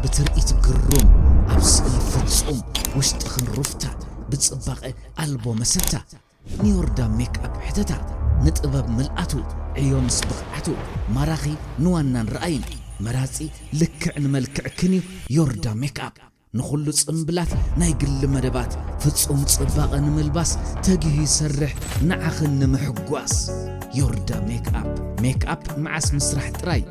ብትርኢት ግሩም፣ ኣብ ስእሊ ፍጹም፣ ውሽጥኽን ሩፍታ፣ ብጽባቐ ኣልቦ መሰታ። ንዮርዳ ሜክኣፕ ሕተታ፣ ንጥበብ ምልኣቱ፣ ዕዮ ምስ ብቕዓቱ፣ ማራኺ ንዋናን ረኣይን፣ መራጺ ልክዕ ንመልክዕክን እዩ ዮርዳ ሜክኣፕ። ንኹሉ ጽምብላት ናይ ግሊ መደባት፣ ፍጹም ጽባቐ ንምልባስ፣ ተጊሁ ይሰርሕ ንዓኽን ንምሕጓስ። ዮርዳ ሜክኣፕ። ሜክኣፕ መዓስ ምስራሕ ጥራይ፣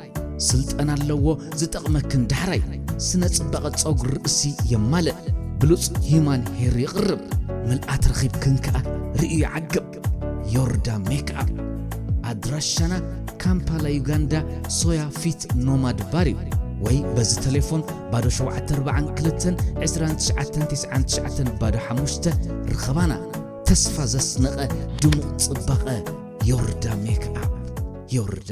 ስልጠና ኣለዎ ዝጠቕመክን ዳሕራይ። ስነ ጽባቐ ጸጉሪ ርእሲ የማልእ፣ ብሉጽ ሂዩማን ሄር የቕርብ። ምልኣት ረኺብክን ከኣ ርእዩ ይዓግብ። ዮርዳ ሜክኣፕ። ኣድራሻና ካምፓላ ዩጋንዳ፣ ሶያ ፊት ኖማድ ባር እዩ። ወይ በዚ ቴሌፎን ባዶ ሸውዓተ ኣርባዓን ክልተን ዕስራን ትሽዓተን ተስዓን ትሽዓተን ባዶ ሓሙሽተ ርኸባና። ተስፋ ዘስነቐ ድሙቕ ጽባቐ። ዮርዳ ሜክኣፕ። ዮርዳ።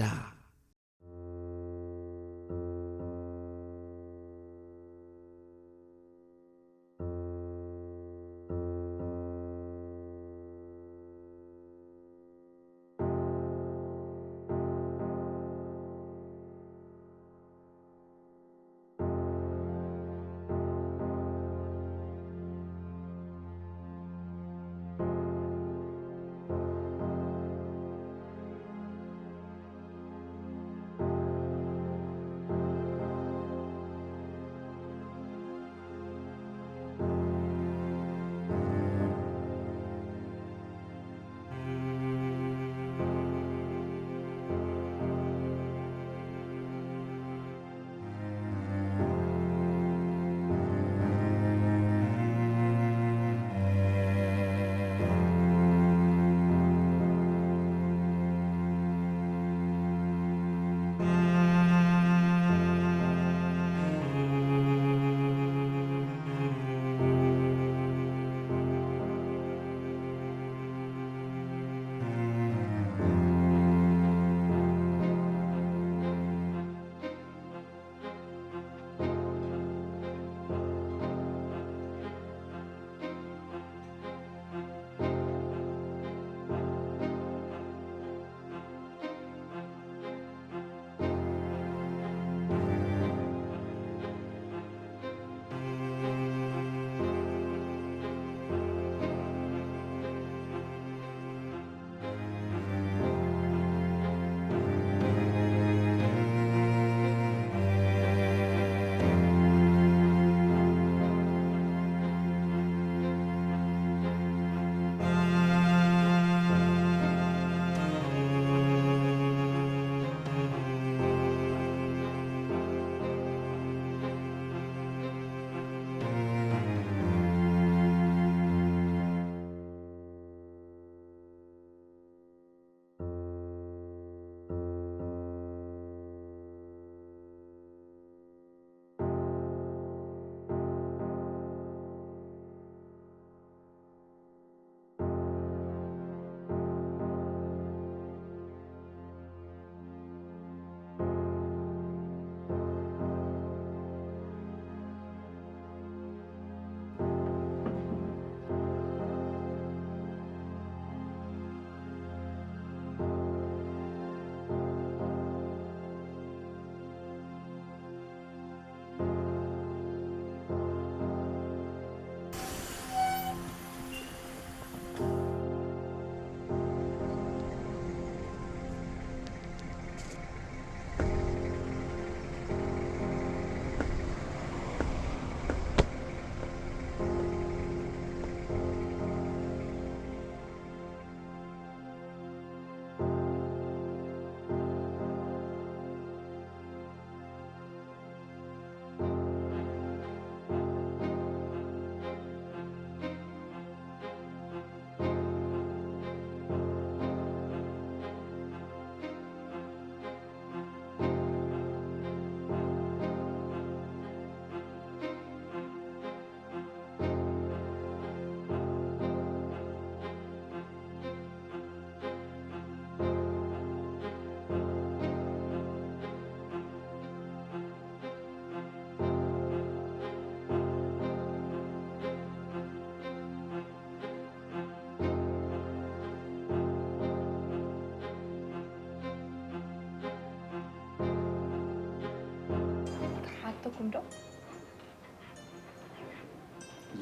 ሓተኩም ዶ?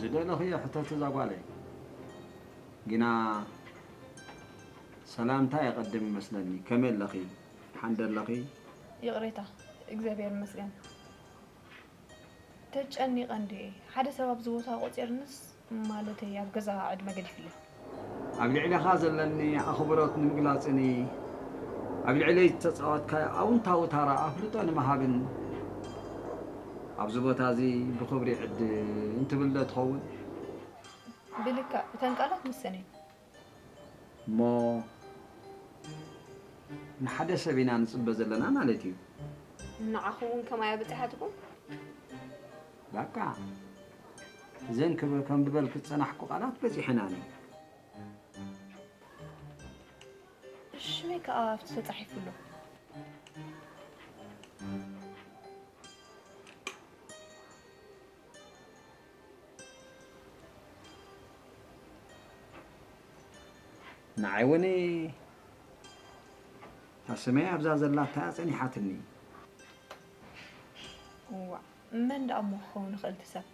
ዝደለኽዮ ሕተት እዛ ጓለይ። ግና ሰላምታ የቐድም ይመስለኒ። ከመይ ኣለኺ? ደሓን ዶ ኣለኺ? ይቕሬታ፣ እግዚኣብሔር ይመስገን። ተጨኒቐ እንድየ። ሓደ ሰብ ኣብዚ ቦታ ቆጺርንስ፣ ማለተይ ኣብ ገዛ ዕድመ ገዲፍለይ። ኣብ ልዕሌኻ ዘለኒ ኣኽብሮት ንምግላጽን ኣብ ልዕለይ ዝተጻወትካዮ ኣውንታዊ ታራ ኣፍልጦ ንምሃብን ኣብዚ ቦታ እዚ ብኽብሪ ዕድም ትብል ዶ ትኸውን? ብልክዕ፣ እተን ቃላት ንሰን እየን። እሞ ንሓደ ሰብ ኢና ንጽበ ዘለና ማለት እዩ። ንዓኹም እውን ከማይ ኣብጺሓትኩም? በቃ፣ እዘን ክብ-፣ ከም ዝበልኩ ዝጸናሕኩ ቃላት በዚሐናኒ። ሽመይ ከኣ ኣብቲ ተጻሒፉ ኣሎ። ንዓይ እውን እታ ስመይ ኣብዛ ዘላታ እያ ጸኒሓትኒ። እዋእ፣ መን ደኣ እሞ ክኸውን ይኽእል እቲ ሰብ?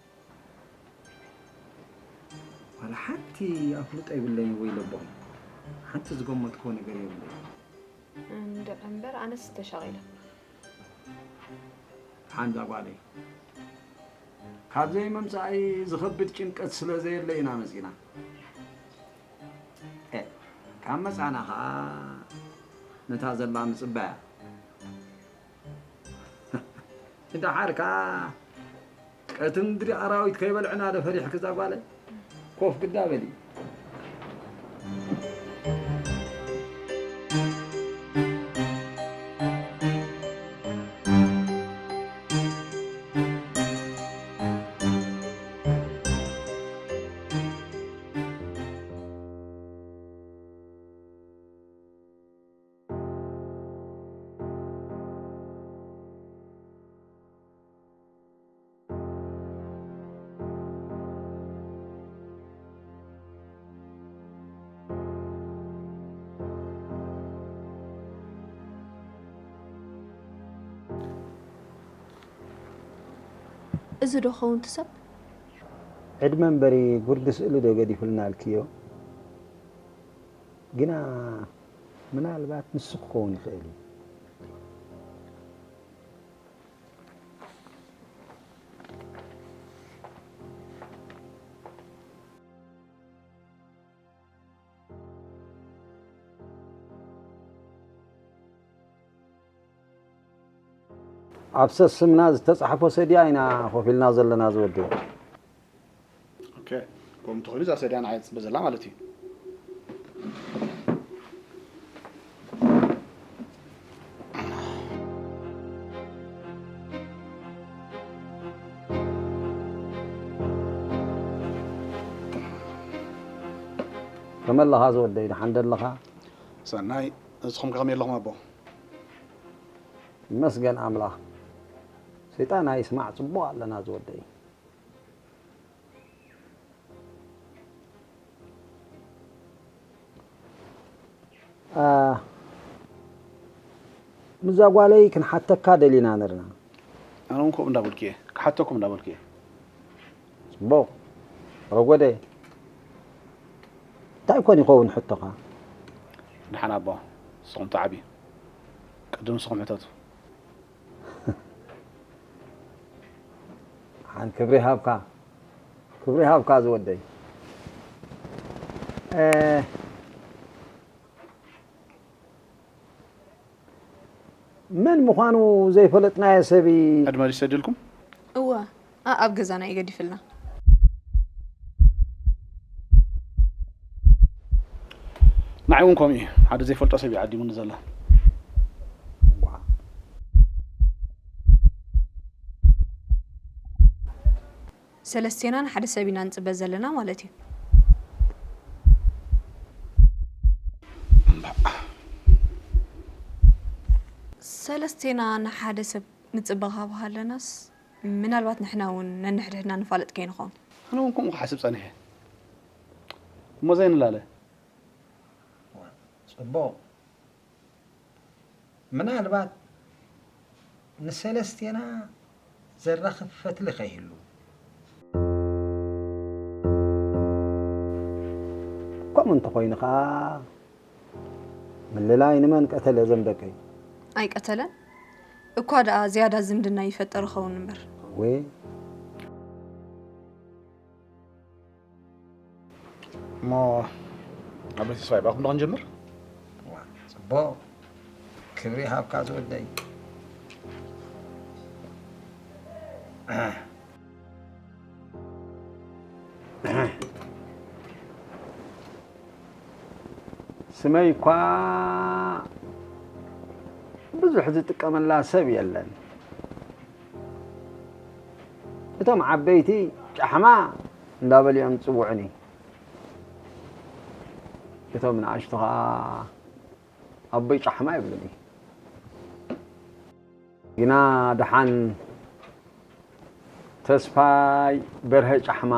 ዋላ ሓንቲ ኣፍልጦ የብለይን ወይ ለቦም። ሓንቲ ዝገመትክዎ ነገር የብለይን። እንድዒ እምበር ኣነስ ተሻቒለ። ሓንዛ ጓለይ፣ ካብ ዘይምምጻእኪ ዝኸብድ ጭንቀት ስለ ዘየለ ኢና መጺና። ኤ፣ ካብ መጻና ኸኣ ነታ ዘላ ምጽባያ። ደሓር ከኣ ቀትሪ ምድሪ ኣራዊት ከይበልዕና ዶ ፈሪሕኪ እዛ ጓለይ? ኮፍ ግዳ በሊ። እዚ ዶ ኸውን እቲ ሰብ? ዕድመ እምበሪ ጉርዲ ስእሊ ዶ ገዲፉልና ኣልክዮ? ግና ምናልባት ንሱ ክኸውን ይኽእል እዩ። ኣብ ሰስምና ዝተጻሕፎ ሰድያ ኢና ኮፍ ኢልና ዘለና ዝወዲ። ኦኬ፣ ከምኡ እንተኾይኑ እዛ ሰድያ ንዓይ ትጽበ ዘላ ማለት እዩ። ከመይ ኣለኻ ዝወደይ፣ ደሓን ዶ ኣለኻ? ሰናይ፣ ንስኹም ከ ከመይ ኣለኹም ኣቦ? ይመስገን ኣምላኽ። ሰይጣን ኣይስማዕ፣ ጽቡቕ ኣለና ዝወደይ። ኣ፣ ምስዛ ጓለይ ክንሓተካ ደሊና ነርና። ኣነ እውን ከምኡ እንዳበልኩ እየ፣ ክሓተኩም እንዳበልኩ እየ። ጽቡቕ። ረጎደ፣ እንታይ ኮን ይኸውን ሕቶኻ? ደሓን ኣቦ፣ ንስኹም ተዓብዩ። ቅድም ንስኹም ሕተቱ። ሓን ክብሪ ሃብካ፣ ክብሪ ሃብካ ዝወደይ። እ፣ መን ምዃኑ ዘይፈለጥናዮ ሰብ እዩ። ኣድማዲ ሰዲልኩም? እወ፣ ኣ-፣ ኣብ ገዛና እዩ ገዲፍልና። ንዓይ እውን ከምኡ እዩ። ሓደ ዘይፈልጦ ሰብ እዩ ዓዲሙኒ ዘሎ። ዋ። ሰለስቴና ንሓደ ሰብ ኢና ንጽበ ዘለና ማለት እዩ። እምባእ። ሰለስቴና ንሓደ ሰብ ንጽበ ካብ ሃለናስ፣ ምናልባት ንሕና እውን ነንሕድሕድና ንፋለጥ ከይንኸውን። ኣነ እውን ከምኡ ክሓስብ ጸኒሐ። እሞ ዘይንላለ። ጽቡቕ። ምናልባት ንሰለስቴና ዘራኽብ ፈትሊ ከይህሉ። እንተኾይኑ ኸዓ ምልላይ ንመን ቀተለ እዞም ደቀይ? ኣይቀተለን። እኳ ደኣ ዝያዳ ዝምድና ይፈጠር ኸውን እምበር። ወይ እሞ ኣብ ቤተሰብ ባኹም ዶ ክንጀምር? ጽቡቕ፣ ክብሪ ሃብካ ዝወደይ። ስመይ እኳ ብዙሕ ዝጥቀመላ ሰብ የለን። እቶም ዓበይቲ ጫሕማ እንዳበሉ እዮም ዝፅውዑኒ። እቶም ንኣሽቱ ኸዓ ኣቦይ ጫሕማ ይብሉኒ። ግና ደሓን ተስፋይ በርሀ ጫሕማ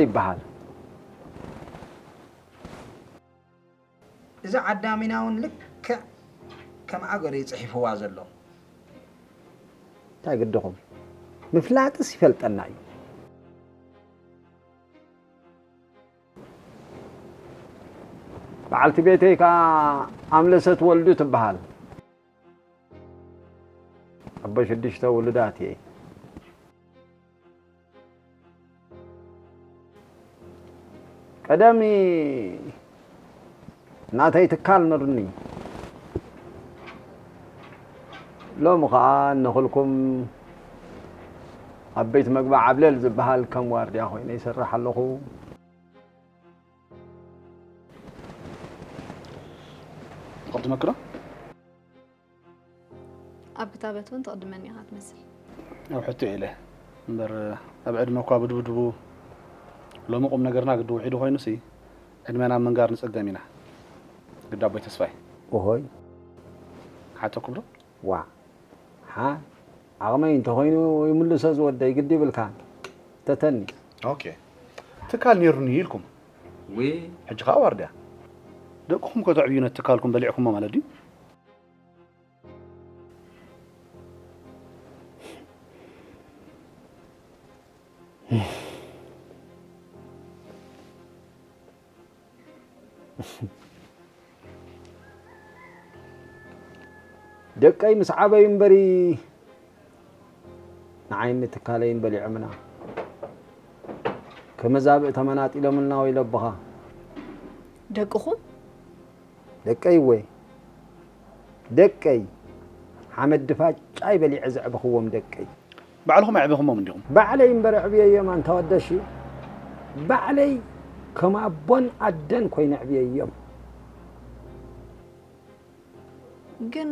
ይበሃል። እዚ ዓዳሚና እውን ልክዕ ከም ኣገሩ እዩ ጽሒፍዋ ዘሎ። እንታይ ግድኹም? ምፍላጥስ ይፈልጠና እዩ። በዓልቲ ቤተይ ከኣ ኣምለሰት ወልዱ ትበሃል። ኣቦ ሽዱሽተ ውሉዳት እየ። ቀደም ናተይ ትካል ነሩኒ። ሎሚ ኸዓ ንኹልኩም ኣብ ቤት መግቢ ዓብለል ዝበሃል ከም ዋርድያ ኮይነ ይሰርሕ ኣለኹ። ይቕድመክዶ? ኣብ ክታበት እውን ትቕድመኒ ኢኻ ትመስል። ኣብ ሕቶ ኢለ እምበር ኣብ ዕድመ እኳ ብድብድቡ ሎሚ ቁም ነገርና ግዲ ውሒዱ ኮይኑሲ ዕድመና ምንጋር ንጸገም ኢና። ግዲ ኣቦይ ተስፋይ ኦሆይ ሓተኩም ዶ? ዋ ሓ ዓቕመይ እንተኾይኑ ይምልሶ ዝወደይ ግዲ ይብልካ ተተኒ ኦኬ ትካል ነይሩኒ ኢልኩም ወይ ሕጂ ከዓ ዋርድያ ደቅኹም ከተዕብዩ ነቲ ትካልኩም በሊዕኩሞ ማለት ድዩ? ደቀይ ምስ ዓበዩ እምበሪ ንዓይን ንትካለይን በሊዖምና ከመዛብእ ተመናጢሎምልና ወይለብኻ ደቅኹም ደቀይ ወይ ደቀይ ሓመድ ድፋጫይ በሊዐ ዘዕበኽዎም ደቀይ ባዕልኹም ኣዕቢኹሞም እንዲኹም ባዕለይ እምበር ኣዕብየዮም ኣንታ ወደሽ ባዕለይ ከም ኣቦን ኣደን ኮይነ ኣዕብየዮም ግን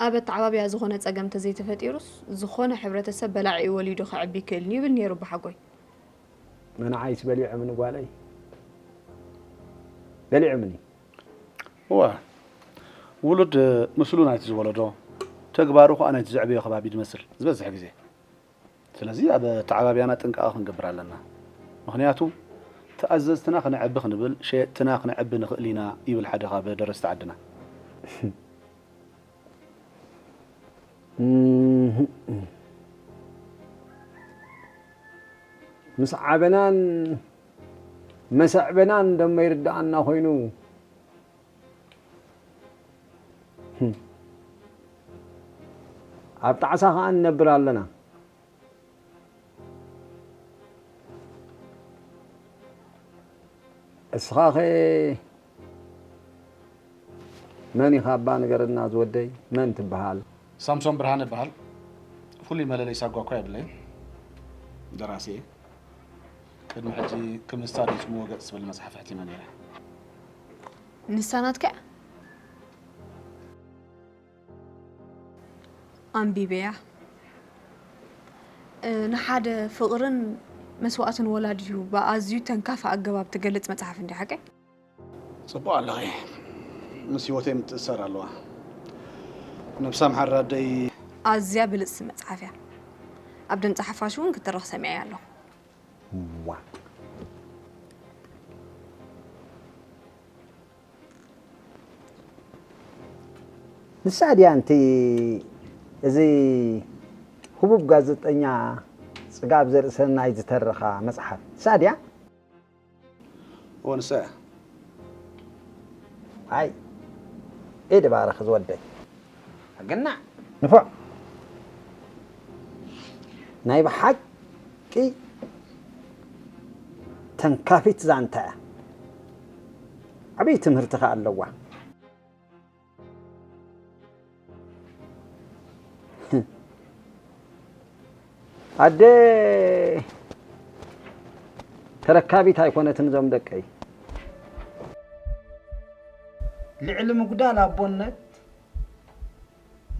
ኣብ ኣተዓባብያ ዝኾነ ጸገም ተዘይተፈጢሩስ ዝኾነ ሕብረተሰብ በላዒኡ ወሊዱ ከዕቢ ይክእልን ይብል ነይሩ ብሓጎይ መናዓይስ በሊዖምኒ ጓለይ በሊዖምኒ እዋ ውሉድ ምስሉ ናይቲ ዝወለዶ ተግባሩ ከዓ ናይቲ ዘዕበዮ ከባቢ ዝመስል ዝበዝሕ ግዜ ስለዚ ኣብ ተዓባብያና ጥንቃቐ ክንገብር ኣለና ምክንያቱ ተኣዘዝትና ክነዕቢ ክንብል ሸየጥትና ክነዕቢ ንኽእል ኢና ይብል ሓደ ካብ ደረስቲ ዓድና ምስ ዓበናን መሰዕበናን ደሞ ይርድኣና ኮይኑ ኣብ ጣዕሳ ከዓ ንነብር ኣለና እስኻኸ መን ኢኻ እባ ንገረና ዝወደይ መን ትበሃል ሳምሶን ብርሃነ ይበሃል ፍሉይ መለለይ ሳጓ እኳ የብለይን ደራሲ እየ ቅድሚ ሕጂ ክምስታ ድፅምዎ ገፅ ዝብል መፅሓፍ ሕቲመ ነይረ ንሳ ናትካ ኣንቢበያ ንሓደ ፍቕርን መስዋእትን ወላዲኡ ብኣዝዩ ተንካፊ ኣገባብ ትገልጽ መጽሓፍ እንድያ ሓቀይ? ጽቡቕ ኣለኺ። ምስ ህይወተይ ምትእስሳር ኣለዋ። ነብሳ ምሓር ኣደይ ኣዝያ ብልጽቲ መጽሓፍ እያ። ኣብ ድምጺ ሓፋሽ እውን ክትተርኽ ሰሚዐያ ኣለኹ። ዋ ንሳ ድያ እንቲ እዚ ህቡብ ጋዜጠኛ ጽጋብ ዘርእሰናይ ዝተረኻ መጽሓፍ ንሳ ድያ? እወ ንሳ እያ። ኣይ፣ ኢድ ባርኽ ዝወደይ። ግና ንፉዕ። ናይ ብሓቂ ተንካፊት ዛንታ እያ። ዓብዪ ትምህርቲ ከኣ ኣለዋ። ኣደ ተረካቢት ኣይኮነትን እዞም ደቀይ። ልዕሊ ምጉዳል ኣቦነት፣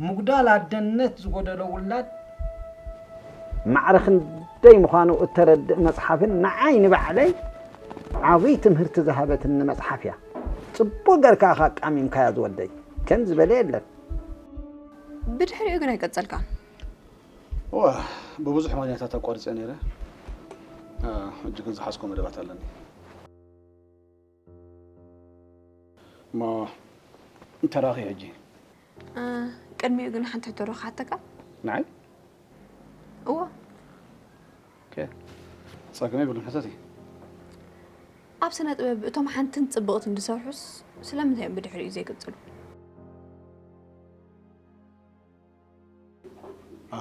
ምጉዳል ኣደነት ዝጎደሎ ውላድ ማዕረ ክንደይ ምዃኑ እተረድእ መጽሓፍን ንዓይ ንባዕለይ ዓብይ ትምህርቲ ዝሃበትኒ መጽሓፍ እያ። ጽቡቕ ገርካ ኢኻ ኣቃሚምካያ ዝወደይ። ከም ዝበለ የለን። ብድሕሪኡ ግን ኣይቀጸልካን። እወ፣ ብብዙሕ ምኽንያታት ኣቋሪጸ ነይረ። እ፣ ሕጂ ግን ዝሓዝኮ መደባት ኣለኒ። እሞ እንተራኺ ሕጂ? እ፣ ቅድሚኡ ግን ሓንቲ ሕቶ ዶ ክሓተካ? ንዓይ? እወ። ኦኬ። ጸገም የብሉን፣ ሕተቲ። ኣብ ስነ ጥበብ እቶም ሓንትን ጽብቕትን ዝሰርሑስ ስለምንታይ እዮም ብድሕሪኡ ዘይቅጽሉ? አ፣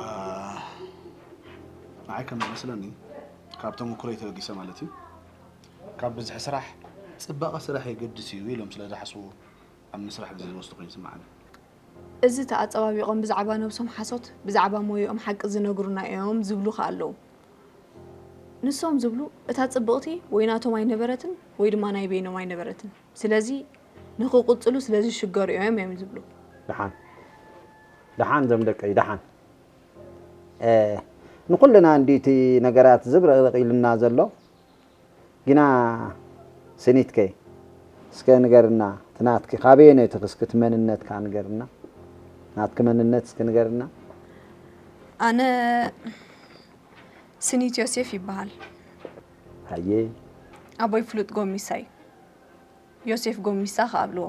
ንዓይ ከም ዝመስለኒ፣ ካብ ተመኩሮይ ተበጊሰ ማለት እዩ፣ ካብ ብዝሒ ስራሕ ጽባቐ ስራሕ የገድስ እዩ ኢሎም ስለ ዝሓስቡ ኣብ ምስራሕ ግዜ ዝወስዱ ኮይኑ ይስምዓኒ። እዚ ተኣጸባቢቖም ብዛዕባ ነብሶም ሓሶት፣ ብዛዕባ ሞዮኦም ሓቂ ዝነግሩና እዮም ዝብሉ ከኣ ኣለዉ። ንሶም ዝብሉ እታ ጽብቕቲ ወይ ናቶም ኣይነበረትን ወይ ድማ ናይ በይኖም ኣይነበረትን። ስለዚ ንኽቕጽሉ ስለ ዝሽገሩ እዮም እዮም ዝብሉ። ደሓን ደሓን ዞም ደቀይ ደሓን። እ፣ ንኹልና እንዲ እቲ ነገራት ዝብርቕርቕ ኢሉና ዘሎ። ግና ስኒትከይ እስከ ንገርና፣ እቲ ናትኪ ካበየነይ ትኺ እስኪ እቲ መንነትካ ንገርና። ናትኪ መንነት እስኪ ንገርና። ኣነ ስኒት ዮሴፍ ይበሃል። ሃየ። ኣቦይ ፍሉጥ ጎሚሳ እዩ። ዮሴፍ ጎሚሳ ክኣብልዎ።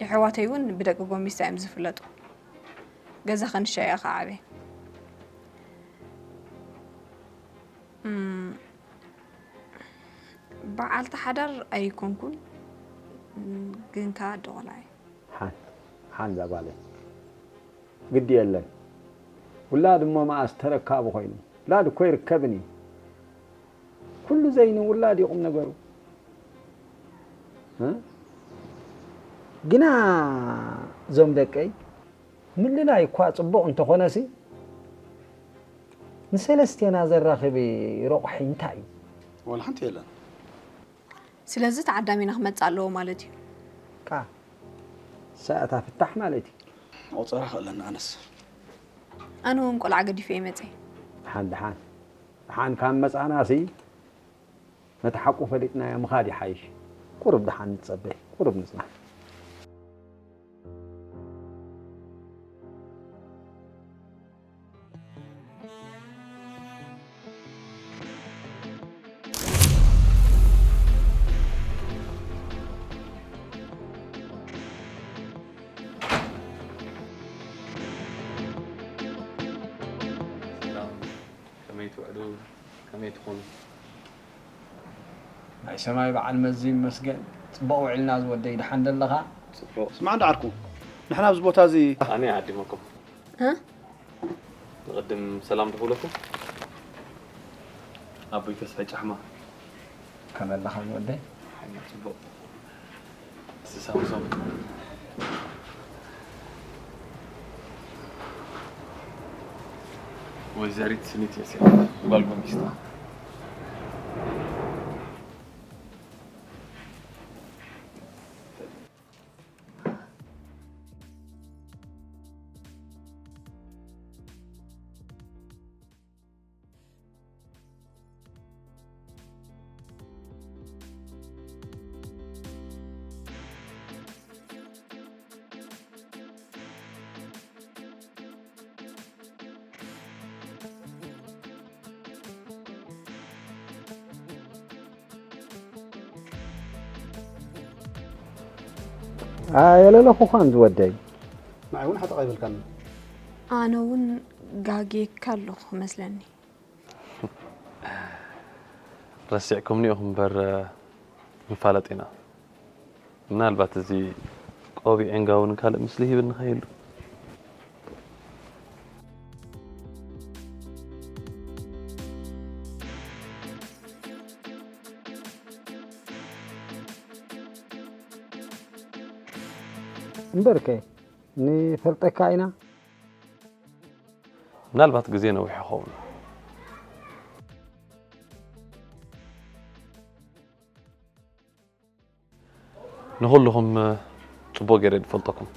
የሕዋተይ እውን ብደቂ ጎሚሳ እዮም ዝፍለጡ። ገዛ ከንሻ እያ ክዓበ። እም፣ በዓልቲ ሓዳር ኣይኮንኩን፣ ግን ከኣ ኣደ ቆልዓ እየ። ሓን፣ ሓን እዛ ጓለይ። ግዲ የለን። ውላድ እሞ መኣስ ተረካቢ ኮይኑ? ውላድ እኮ ይርከብን እዩ። ኩሉ ዘይኑ ውላድ እዩ ቁም ነገሩ። እ? ግና እዞም ደቀይ ምልላይ እኳ ጽቡቕ እንተኾነሲ ንሰለስቴና ዘራኽብ ረቑሒ እንታይ እዩ? ዋላ ሓንቲ የለን። ስለዚ ተዓዳሚና ክመጽእ ኣለዎ ማለት እዩ። ካ ሰኣታ ፍታሕ ማለት እዩ። ቆጸራ ክእለና ኣነስ። ኣነ እውን ቆልዓ ገዲፈ ይመጽእ። ደሓን ደሓን ደሓን ካብ መጻናሲ ነቲ ሓቁ ፈሊጥናዮ ምኻድ ይሓይሽ። ቁሩብ ደሓን ንጸበ፣ ቁሩብ ንጽናሕ። ሰላም፣ ከመይ ትውዕሉ? ከመይ ትኾኑ? ናይ ሰማይ በዓል መዚ ይመስገን። ጽቡቕ ውዒልና ዝወደይ፣ ደሓን ደለኻ? ጽቡቕ። ስማዕ እንዳ ዓርኩ፣ ንሕና ኣብዚ ቦታ እዚ ኣነ ዓዲመኩም። እ? ንቕድም ሰላም ዶ ክብለኩም? ኣቦይ ተስፋይ ጫሕማ። ከመይ ኣለኻ ዝወደይ? ጽቡቕ። እስቲ ሳምሶም። ወይዘሪት ስኒት ዮሴፍ ጓል ጎሚስታ። ኣየለለኹኻን ዝወደይ። ንዓይ እውን ሓጠቕ ኣይበልካኒ። ኣነ እውን ጋግየካ ኣለኹ መስለኒ። ረሲዕኩምኒ ኢኹም እምበር ንፋለጥ ኢና። ምናልባት እዚ ቆቢዕን ጋውንን ካልእ ምስሊ ሂብኒ ከይህሉ። እምበርከ ንፈልጠካ ኢና። ምናልባት ግዜ ነዊሕ ይኸውን። ንኹልኹም ጽቡቕ ገይረ ዝፈልጠኩም።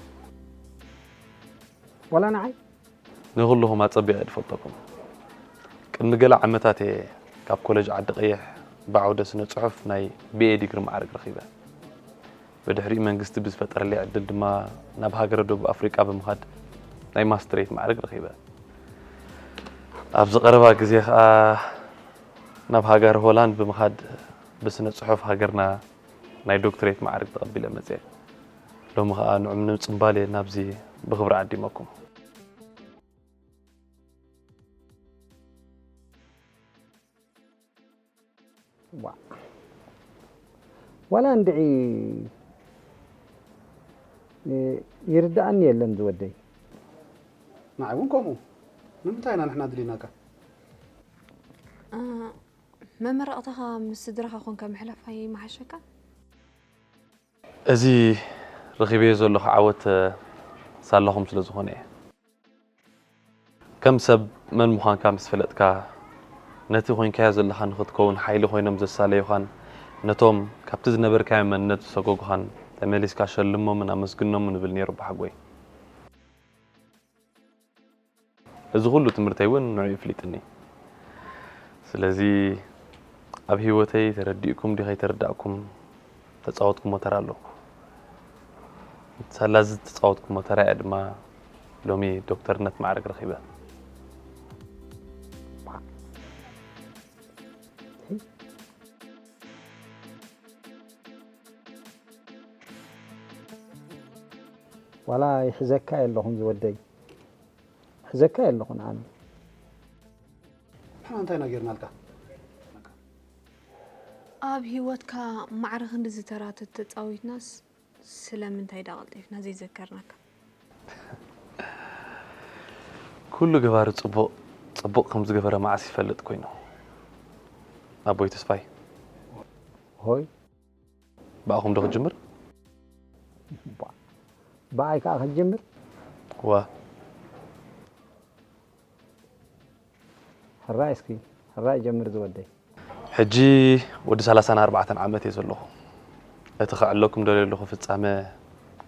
ዋላ ንዓይ? ንኹልኹም ኣጸቢቐ ዝፈልጠኩም። ቅድሚ ገለ ዓመታት እየ ካብ ኮሌጅ ዓዲ ቀይሕ ብዓውደ ስነ ጽሑፍ ናይ ቢኤ ዲግሪ ማዕርግ ረኺበ። ብድሕሪኡ መንግስቲ ብዝፈጠረለይ ዕድል ድማ ናብ ሃገረ ደቡብ ኣፍሪቃ ብምኻድ ናይ ማስትሬት ማዕርግ ረኺበ። ኣብዚ ቀረባ ግዜ ኸኣ ናብ ሃገር ሆላንድ ብምኻድ ብስነ ጽሑፍ ሃገርና ናይ ዶክትሬት ማዕርግ ተቐቢለ መጽየ። ሎሚ ኸኣ ንዑም ንምጽንባል እየ ናብዚ ብኽብሪ ዓዲመኩም። ዋላ እንድዒ ይርድኣኒ የለን ዝወደይ። ንዓይ እውን ከምኡ። ንምንታይ ኢና ንሕና ድሊናካ? መመረቕታኻ ምስ ስድራኻ ኮንካ ምሕላፍ ኣይምሓሸካን? እዚ ረኺበዮ ዘለኹ ዓወት ሳላኹም ስለ ዝኾነ እየ። ከም ሰብ መን ምዃንካ ምስ ፈለጥካ፣ ነቲ ኮይንካዮ ዘለኻ ንኽትከውን ሓይሊ ኮይኖም ዘሳለዩኻን ነቶም ካብቲ ዝነበርካዮ መንነት ዝሰጎጉኻን ተመሊስካ ሸልሞምን ኣመስግኖምን እብል ነይሩ ኣቦሓጎይ። እዚ ኩሉ ትምህርተይ እውን ንዕኡ ኣፍሊጥኒ። ስለዚ ኣብ ህይወተይ ተረዲእኩም ድዩ ከይተረዳእኩም ተጻወትኩሞ ተራ ኣሎ። ሳላ እዚ ዝተጻወትኩሞ ተራ እየ ድማ ሎሚ ዶክተርነት ማዕረግ ረኺበ። ዋላ ይሕዘካ የለኹን ዝወደይ። ሕዘካ የለኹን ኣነ። ንሕና እንታይ ኢና ጌርናልካ? ኣብ ህይወትካ ማዕረ ክንድዚ ተራ ተተጻዊትናስ ስለምንታይ ዳ ቀልጢፍና ዘይዘከርናካ? ኩሉ ገባሪ ጽቡቕ ጽቡቕ ከም ዝገበረ መዓስ ይፈልጥ ኮይኑ። ኣቦይ ተስፋይ። ሆይ። ብኣኹም ዶ ክጅምር? ብኣይ ከዓ ክትጅምር? ዋ። ሕራይ እስኪ፣ ሕራይ ጀምር ዝወደይ። ሕጂ ወዲ ሰላሳን ኣርባዕተን ዓመት እየ ዘለኹ። እቲ ከዕለኩም ደልየ ኣለኹ ፍጻመ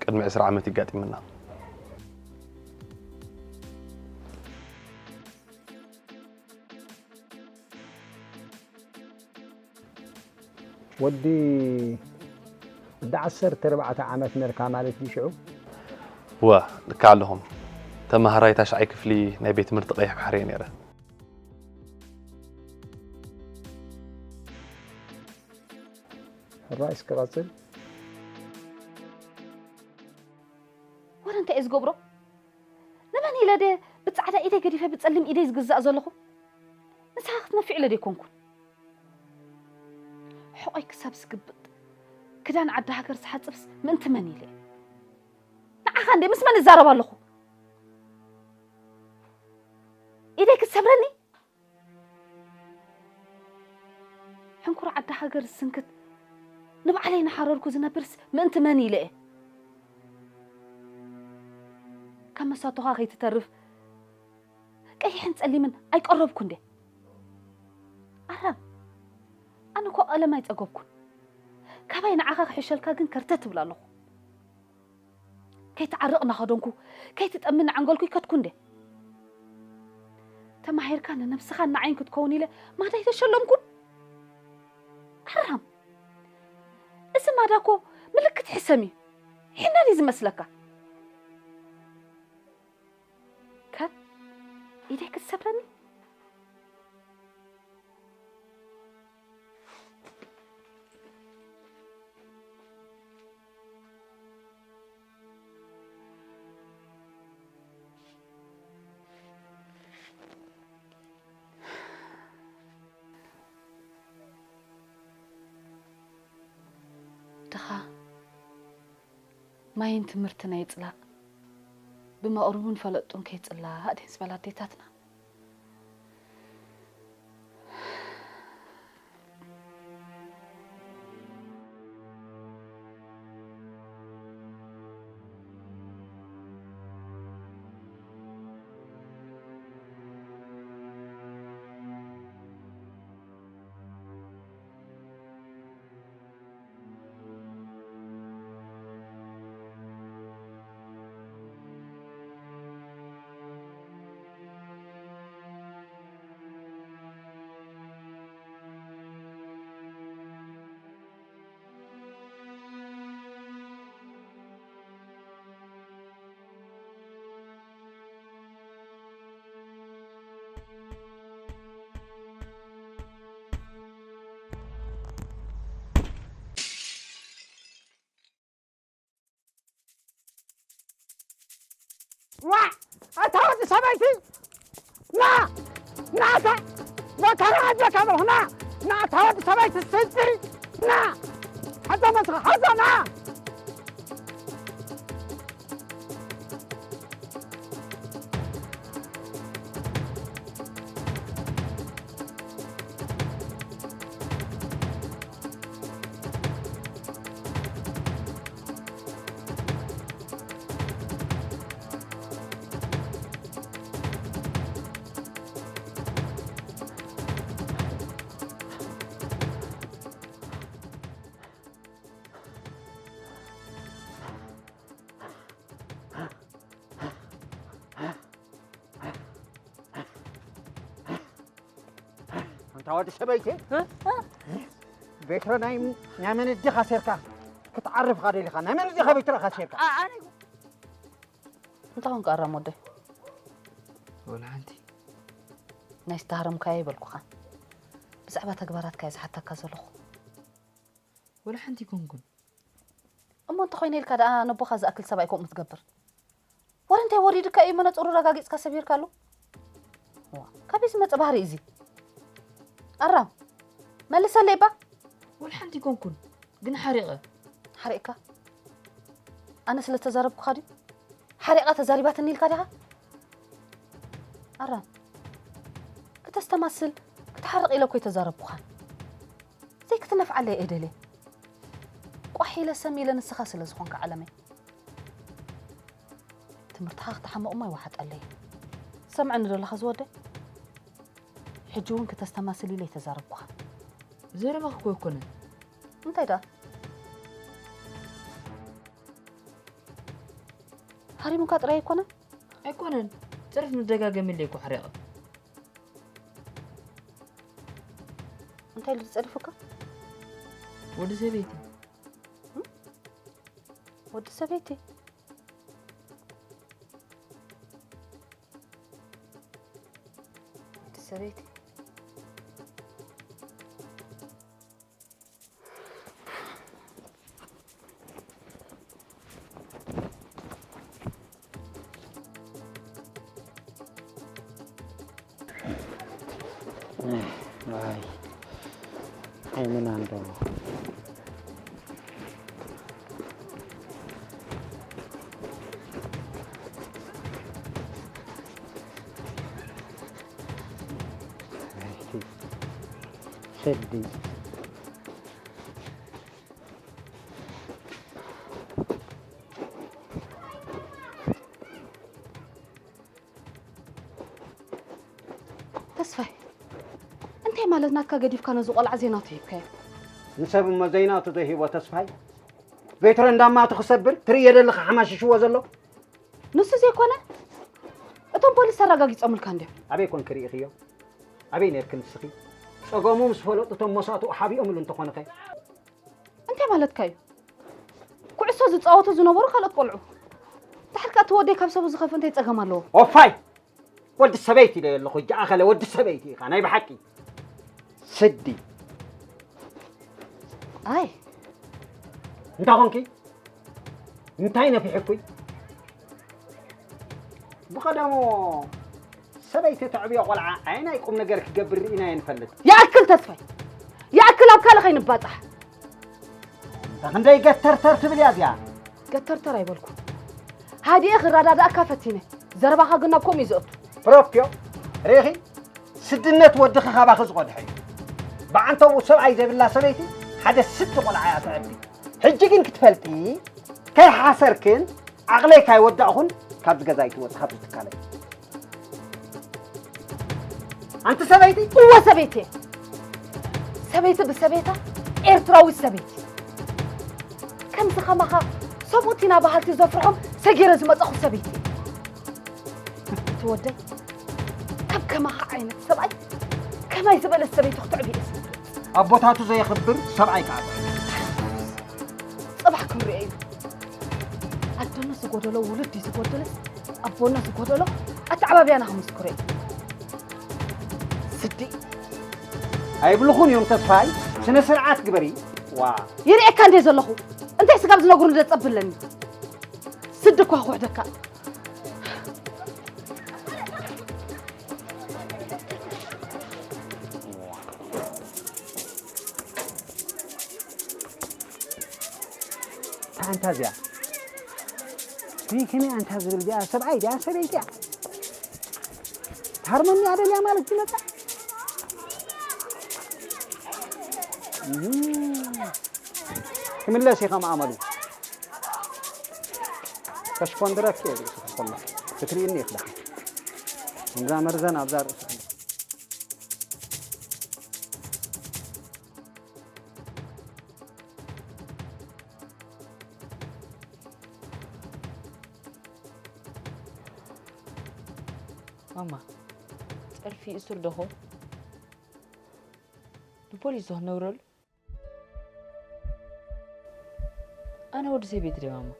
ቅድሚ ዕስራ ዓመት ይጋጢምና። ወዲ ወዲ ዓሰርተ ኣርባዕተ ዓመት ነርካ ማለት ድዩ ሽዑ? እወ፣ ልክዕ ኣለኹም። ተመሃራይ ታሽዓይ ክፍሊ ናይ ቤት ትምህርቲ ቀይሕ ባሕሪ እየ ነይረ። ሕራይ እስኪ ቀጽል። ወረ እንታይ እየ ዝገብሮ? ንመን ኢለ ድየ ብጻዕዳ ኢደይ ገዲፈ ብጸሊም ኢደይ ዝግዛእ ዘለኹ? ንስኻ ክትነፍዕ ኢለ ደይኮንኩን። ሕቖይ ክሳብ ዝግብጥ ክዳን ዓዲ ሃገር ዝሓጽብስ ምእንቲ መን ኢለ እየ? ንዓኻ እንደ ምስ መን እዛረብ ኣለኹ? ኢደይ ክትሰብረኒ? ሕንኩር ዓዲ ሃገር ዝስንክት ንባዕለይ እናሓረርኩ ዝነብርስ ምእንቲ መን ኢለ እየ? ካብ መሳቶኻ ከይትተርፍ ቀይሕን ጸሊምን ኣይቀረብኩ እንደ። ኣረ ኣነ እኮ ቀለም ኣይጸገብኩን። ካባይ ንዓኻ ክሕሸልካ ግን ከርተት እብል ኣለኹ። ከይትዓርቕ እናኸደንኩ ከይትጠሚ እናዓንገልኩ ይከድኩ እንደ። ተማሂርካ ንነብስኻን ንዓይን ክትከውን ኢለ ማዳ ኣይተሸለምኩን። ኣራም እዚ ማዳ እኮ ምልክት ሕሰም እዩ። ሒና ድዩ ዝመስለካ? ከ ኢደይ ክትሰብረኒ? ድኻ ማይን ትምህርትን ኣይጽላእ፣ ብመቕርቡን ፈለጡን ከይጽላእ ድየን ዝበላ ኣዴታትና። ዋ! ኣታ ወዲ ሰበይቲ! ና! ና! ኣታ! መከራ ኣጆካ ኣለኹ! ና! ና! ኣታ ወዲ ሰበይቲ ስልጢ! ና! ሓዛ መስኻ! ሓዛ! ና! ኣንታ ወዲ ሰበይቲ፣ እ? እ? ቤትሮ ናይ፣ ናይ መን ዲኻ ሴርካ ክትዓርፍ ኢኻ ደሊኻ? ናይ መን ዲኻ ቤትሮኻ ሴርካ? ኣ-፣ ኣነ እንታይ ኾንካ ኣራም ወደይ? ወላ ሓንቲ። ናይ ዝተሃረምካዮ ይበልኩኻ። ብዛዕባ ተግባራትካ እየ ዝሓተካ ዘለኹ። ወላ ሓንቲ ኣይኮንኩን። እሞ እንተኾይነ ኢልካ ደኣ ነቦኻ ዝኣክል ሰብኣይ ከምኡ ትገብር? ወረ እንታይ ወሪድካ እዩ መነጽሩ ረጋጊጽካ ሰቢርካሉ? ዋ፣ ካበይ ዝመጸ ባህሪ እዚ? ኣራም፣ መልሰለይ እባ። ወላ ሓንቲ ኣይኮንኩን፣ ግን ሓሪቐ። ሓሪቕካ? ኣነ ስለ ተዛረብኩኻ ድዩ? ሓሪቓ ተዛሪባትኒ ኢልካ ዲኻ? ኣራም፣ ክተስተማስል፣ ክትሓርቕ ኢለ እኮ ኣይተዛረብኩኻን። ዘይክትነፍዓለይ እየ ደልየ። ቋሕ ኢለ ሰም ኢለ ንስኻ ስለ ዝኾንካ ዓለመይ። ትምህርትኻ ክትሓምቕ እሞ ኣይወሓጠለይ። ትሰምዐኒ ዶ ኣለኻ ዝወደይ? ሕጂ እውን ክተስተማስል ኢለ ኣይተዛረብኩኻን። ዘረባኺ እኮ ኣይኮነን። እንታይ ደኣ? ሃሪሙካ ጥራይ ኣይኮነን? ኣይኮነን። ጽርፍ ንደጋገመለይ እኮ ሓሪቐ። እንታይ ኢሉ ዝጸድፍካ? ወዲ ሰበይቲ። እም? ወዲ ሰበይቲ? ወዲ ሰበይቲ። ኣይ፣ ኣይምናን ዶ። ኣይቲ፣ ስዲ። ተስፋይ፣ እንታይ ማለት ናትካ ገዲፍካ ነዚ ቆልዓ ዘይናቱ ሂብካዮ? ንሰብ እሞ ዘይናቱ ዶ ሂቦ ተስፋይ? ቬትሮ እንዳማቱ ክሰብር ትርእዮ ዘለኻ ሓማሽሽዎ ዘሎ? ንሱ ዘይኮነ፣ እቶም ፖሊስ ኣረጋጊጾምልካ እንድዮም። ኣበይ ኮንኪ ርኢኽዮ? ኣበይ ነርኪ ንስኺ? ጸገሙ ምስ ፈለጡ እቶም መሳትኡ ሓቢኦምሉ እንተኾንኸ? እንታይ ማለትካ እዩ? ኩዕሶ ዝጻወቱ ዝነበሩ ካልኦት ቆልዑ። ድሓር ከኣ እቲ ወደይ ካብ ሰቡ ዝኸፍእ እንታይ ጸገም ኣለዎ? ኦፋይ! ወዲ ሰበይቲ ኢለ ኣለኹ፣ እጃ ኣኸለ ወዲ ሰበይቲ ኢኻ፣ ናይ ብሓቂ። ስዲ። ኣይ። እንታይ ኾንኪ? እንታይ ነፊሕኩይ? ብቐደሙ ሰበይቲ ተዕብዮ ቆልዓ ኣየናይ ቁም ነገር ክገብር ርኢና ኣይንፈልጥ። ይኣክል ተስፋይ፣ ይኣክል፣ ኣብ ካልእ ከይንባጻሕ። እንተ ክንደይ ገተርተር ትብል እያ እዚኣ። ገተርተር ኣይበልኩ። ሃዲኤ ክረዳድኣካ ፈቲነ። ዘረባኻ ግን ናብ ከምኡ እዩ ዘእቱ። ፕሮፕዮ፣ ሬኺ፣ ስድነት ወድኺ ካባኺ ዝቐድሐ እዩ። ብዓንተቦኡ ሰብኣይ ዘይብላ ሰበይቲ ሓደ ስዲ ቆልዓ እያ ተዕቢ። ሕጂ ግን ክትፈልጢ፣ ከይሓሰርክን ዓቕለይ ካይወዳእኹን ካብዚ ገዛ ኣይትወፂ፣ ካብዚ ትካለይ። ኣንቲ ሰበይቲ! እወ ሰበይቲ እየ። ሰበይቲ ብሰበይታ ኤርትራዊት ሰበይቲ። ከምዚ ከማኻ ሰብኡት ኢና በሃልቲ ዘፍርሖም ሰጊረ ዝመጻኹ ሰበይቲ እየ። እቲ ወደይ ካብ ከማኻ ዓይነት ሰብኣይ ከማይ ዝበለት ሰበይቲ ክትዕቢ እየ ዝብል። ኣቦታቱ ዘየኽብር ሰብኣይ ከዓ ጥዑይ። ጽባሕ ክንሪኦ ኢና። ኣደኖ ዝጎደሎ ውሉድ እዩ ዝጎደለስ ኣቦኖ ዝጎደሎ ኣተዓባብያና ክምስክሮ እዩ። ስዲ። ኣይብልኹን እዮም ተስፋይ፣ ስነ ስርዓት ግበሪ። ዋ። ይርእየካ እንደ ዘለኹ እንታይ ስጋብ ዝነግሩ እንደ ጸብለኒ። ስዲ እኳ ክውሕደካ። ኣንታ እዚኣ። እይ፣ ከመይ ኣንታ ዝብል እዚኣ? ሰብኣይ ድያ? ሰበይቲ እያ? ታርመኒ ኣደልያ ማለት ይመጣ? እም። ክምለስ ኢኻ ማእመሉ። ከሽኮንድረክ እየ ርእስኺ ከሎ። ክትርእይኒ ኢኽላ። እንዛ መርዘን ኣብዛ ርእስኺ። ማማ፣ ጸርፊ እሱር ዶ ኾን? ንፖሊስ ዶ ክነግረሉ? ኣነ ወዲ ሰበይቲ ድየ ማማ?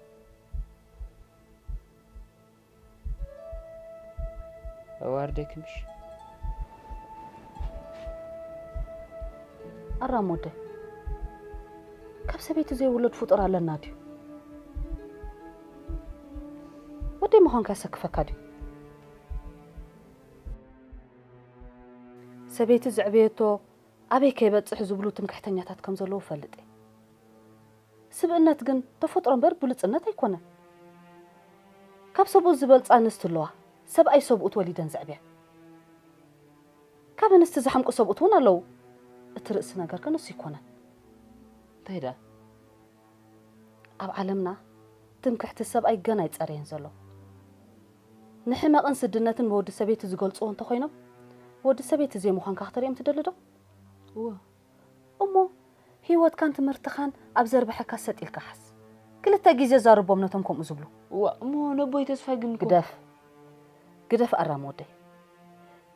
ኣዋርደኪ ምሽ? ኣራም ወደይ፣ ካብ ሰበይቲ ዘይውለድ ፍጡር ኣለና ድዩ? ወደይ ምዃንካ የሰክፈካ ድዩ? ሰበይቲ ዘዕበየቶ ኣበይ ከይበጽሕ ዝብሉ ትምክሕተኛታት ከም ዘለዉ እፈልጥ እየ። ስብእነት ግን ተፈጥሮ እምበር ብሉጽነት ኣይኮነን። ካብ ሰብኡት ዝበልጻ ኣንስቲ ኣለዋ፣ ሰብኣይ ሰብኡት ወሊደን ዘዕብያ። ካብ ኣንስቲ ዝሓምቁ ሰብኡት እውን ኣለዉ። እቲ ርእሲ ነገር ግን እሱ ኣይኮነን። እንታይ ደኣ? ኣብ ዓለምና ትምክሕቲ ሰብኣይ ገና ኣይጸረየን ዘሎ። ንሕመቕን ስድነትን ብወዲ ሰበይቲ ዝገልጽዎ እንተኾይኖም፣ ወዲ ሰበይቲ ዘይምዃንካ ክተርእዮም ትደሊ ዶ? እወ። እሞ ህይወትካን ትምህርትኻን ኣብ ዘርብሐካ ሰጥ ኢልካ ሓዝ። ክልተ ግዜ ዛረቦም ነቶም ከምኡ ዝብሉ። እዋ፣ እሞ ነቦይ ተስፋይ ግን እኮ ግደፍ። ግደፍ ኣራም ወደይ።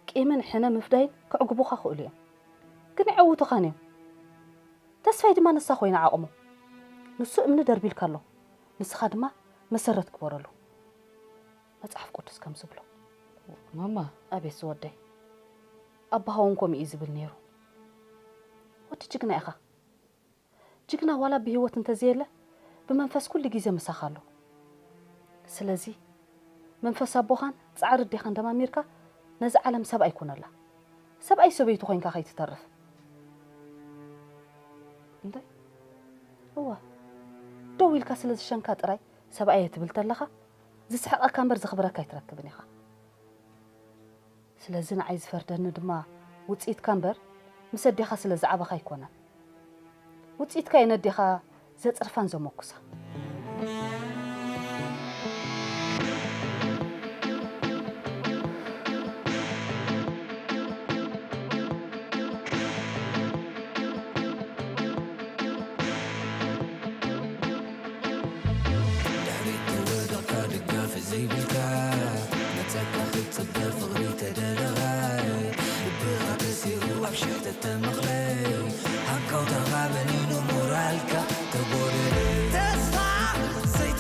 ቂምን ሕነ ምፍዳይን ከዕግቡኻ ክእሉ እዮም። ግን ኣይዕውቱኻን እዮም። ተስፋይ ድማ ንሳ ኮይና ዓቕሙ። ንሱ እምኒ ደርቢልካ ኣሎ። ንስኻ ድማ መሰረት ግበረሉ። መጽሓፍ ቅዱስ ከም ዝብሎ። ማማ። ኣቤት ዝወደይ። ኣቦኻ እውን ከምኡ እዩ ዝብል ነይሩ። ወዲ ጅግና ኢኻ። ጅግና ዋላ ብህይወት እንተዘየለ፣ ብመንፈስ ኩሉ ግዜ ምሳኻ ኣሎ። ስለዚ፣ መንፈስ ኣቦኻን ጻዕሪ ኣዴኻን ደማሚርካ ነዛ ዓለም ሰብኣይ ኩነላ። ሰብኣይ ሰበይቱ ኮይንካ ከይትተርፍ። እንታይ? እወ፣ ደው ኢልካ ስለ ዝሸንካ ጥራይ ሰብኣየ ትብል ተለኻ፣ ዝስሕቐካ እምበር ዘኽብረካ ኣይትረክብን ኢኻ። ስለዚ ንዓይ ዝፈርደኒ ድማ ውጽኢትካ እምበር፣ ምስ ኣዴኻ ስለ ዝዓበኻ ኣይኮነን። ውጽኢትካ እየን ኣዴኻ ዘጽርፋን ዘመኩሳ። ድሕሪት ተወደቕካ ደጋፊ ዘይብልካ፣ መጸካ ክትጽበ ፍቕሪ ተደረኻ፣ ልብኻ ተሲሩ ኣብ ሽሕ ተተመኽለ፣ ሃንቀውታኻ በኒኑ ሞራልካ ተጎደለ። ተስፋ ዘይተ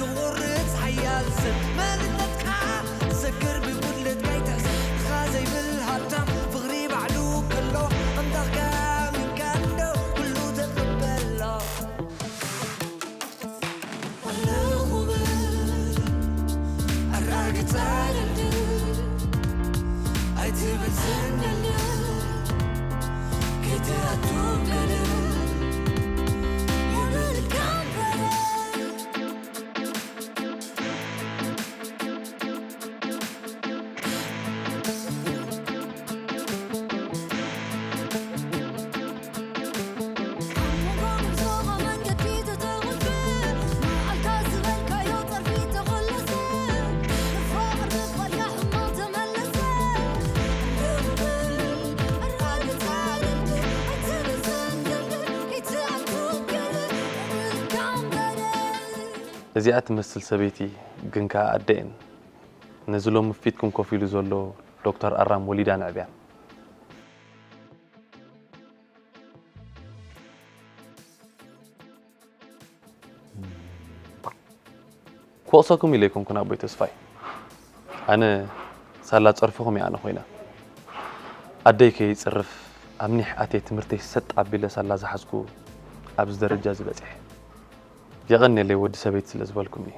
እዚኣ ትመስል ሰበይቲ ግን ከኣ ኣደ እየን። ነዚ ሎሚ ፊትኩም ኮፍ ኢሉ ዘሎ ዶክተር ኣራም ወሊዳን ኣዕብያን። ክወቕሰኩም ኢለ ኣይኮንኩን ኣቦይ ተስፋይ። ኣነ ሳላ ጸርፍኹም እየ ኣነ ኮይነ። ኣደይ ከይጽርፍ ኣብ ኒሕ ኣትየ ትምህርተይ ሰጥ ኣቢለ ሳላ ዝሓዝኩ ኣብዚ ደረጃ እዚ በጺሐ። የቐንየለይ ወዲ ሰበይቲ ስለ ዝበልኩምኒ።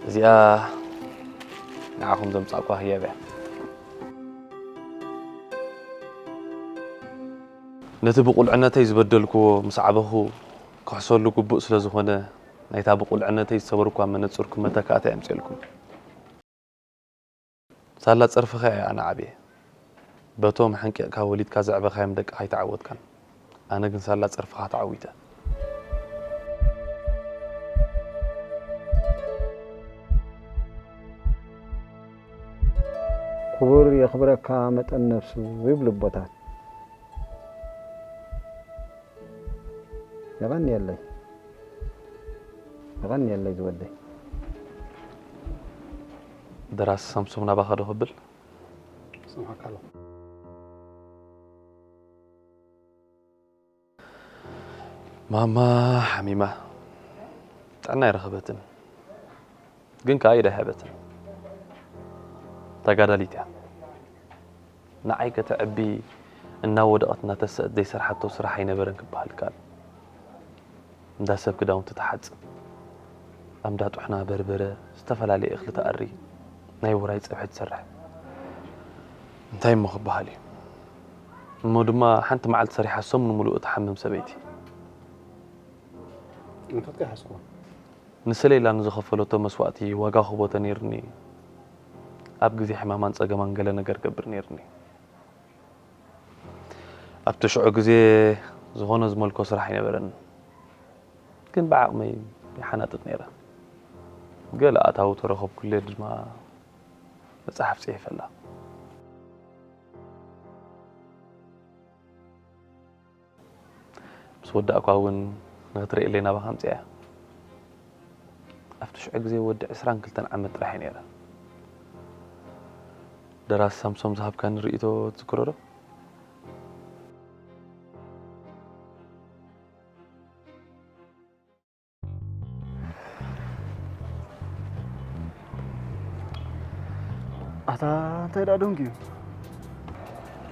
እዚኣ ንዓኹም ዘምጻእኳ ህያብ እያ። ነቲ ብቑልዕነተይ ዝበደልክዎ ምስ ዓበኹ ክሕሰሉ ግቡእ ስለ ዝኾነ፣ ናይታ ብቑልዕነተይ ዝሰበርኳ መነጽርኩም መተካእታ የምጽኤልኩም። ሳላ ጸርፍኻ እየ ኣነ ዓብየ። በቶም ሓንቂቕካ ወሊድካ ዘዕበኻዮም ደቅኻ ኣይተዓወትካን። ኣነ ግን ሳላ ጸርፍኻ ተዓዊተ። ክቡር የኽብረካ መጠን ነፍሱ ይብሉ ኣቦታት። የቐንየለይ። የቐንየለይ ዝወደይ። ደራሲ ሳምሶም ናባኻ ዶ ክብል? ይሰምዓካ ኣለኹ። ማማ ሓሚማ ጥዕና ኣይረኸበትን፣ ግን ከኣ ኢድ ኣይሃበትን። ተጋዳሊት እያ። ንዓይ ከተዕቢ እናወደቐት እናተሰእት ዘይሰርሓቶ ስራሕ ኣይነበረን ክበሃል ይከኣል። እንዳ ሰብ ክዳውንቲ ትሓጽብ፣ ኣብ እንዳ ጥሕና በርበረ፣ ዝተፈላለየ እኽሊ ትኣሪ፣ ናይ ውራይ ጸብሒ ትሰርሕ። እንታይ እሞ ክበሃል እዩ? እሞ ድማ ሓንቲ መዓልቲ ሰሪሓ ሰሙን ምሉእ እትሓምም ሰበይቲ። እንታትካ ይሓዝኩዋ። ንሰለይላ ንዝኸፈለቶ መስዋእቲ ዋጋ ክቦተ ነይርኒ። ኣብ ግዜ ሕማማን ጸገማን ገለ ነገር ገብር ነይርኒ። ኣብቲ ሽዑ ግዜ ዝኾነ ዝመልኮ ስራሕ ኣይነበረን፣ ግን ብዓቕመይ ይሓናጥጥ ነይረ። ገለ ኣታዊ ተረኸብኩለ ድማ መጽሓፍ ጽሒፈላ። ምስ ወዳእኳ እውን ንኽትርእየለይ ናባኻ ኣምጺኣያ። ኣብቲ ሽዑ ግዜ ወዲ ዕስራን ክልተን ዓመት ጥራሕ እየ ነይረ። ደራሲ ሳምሶም ዝሃብካኒ ርእይቶ ትዝክሮ ዶ? ኣታ እንታይ ደኣ ደንጉዩ?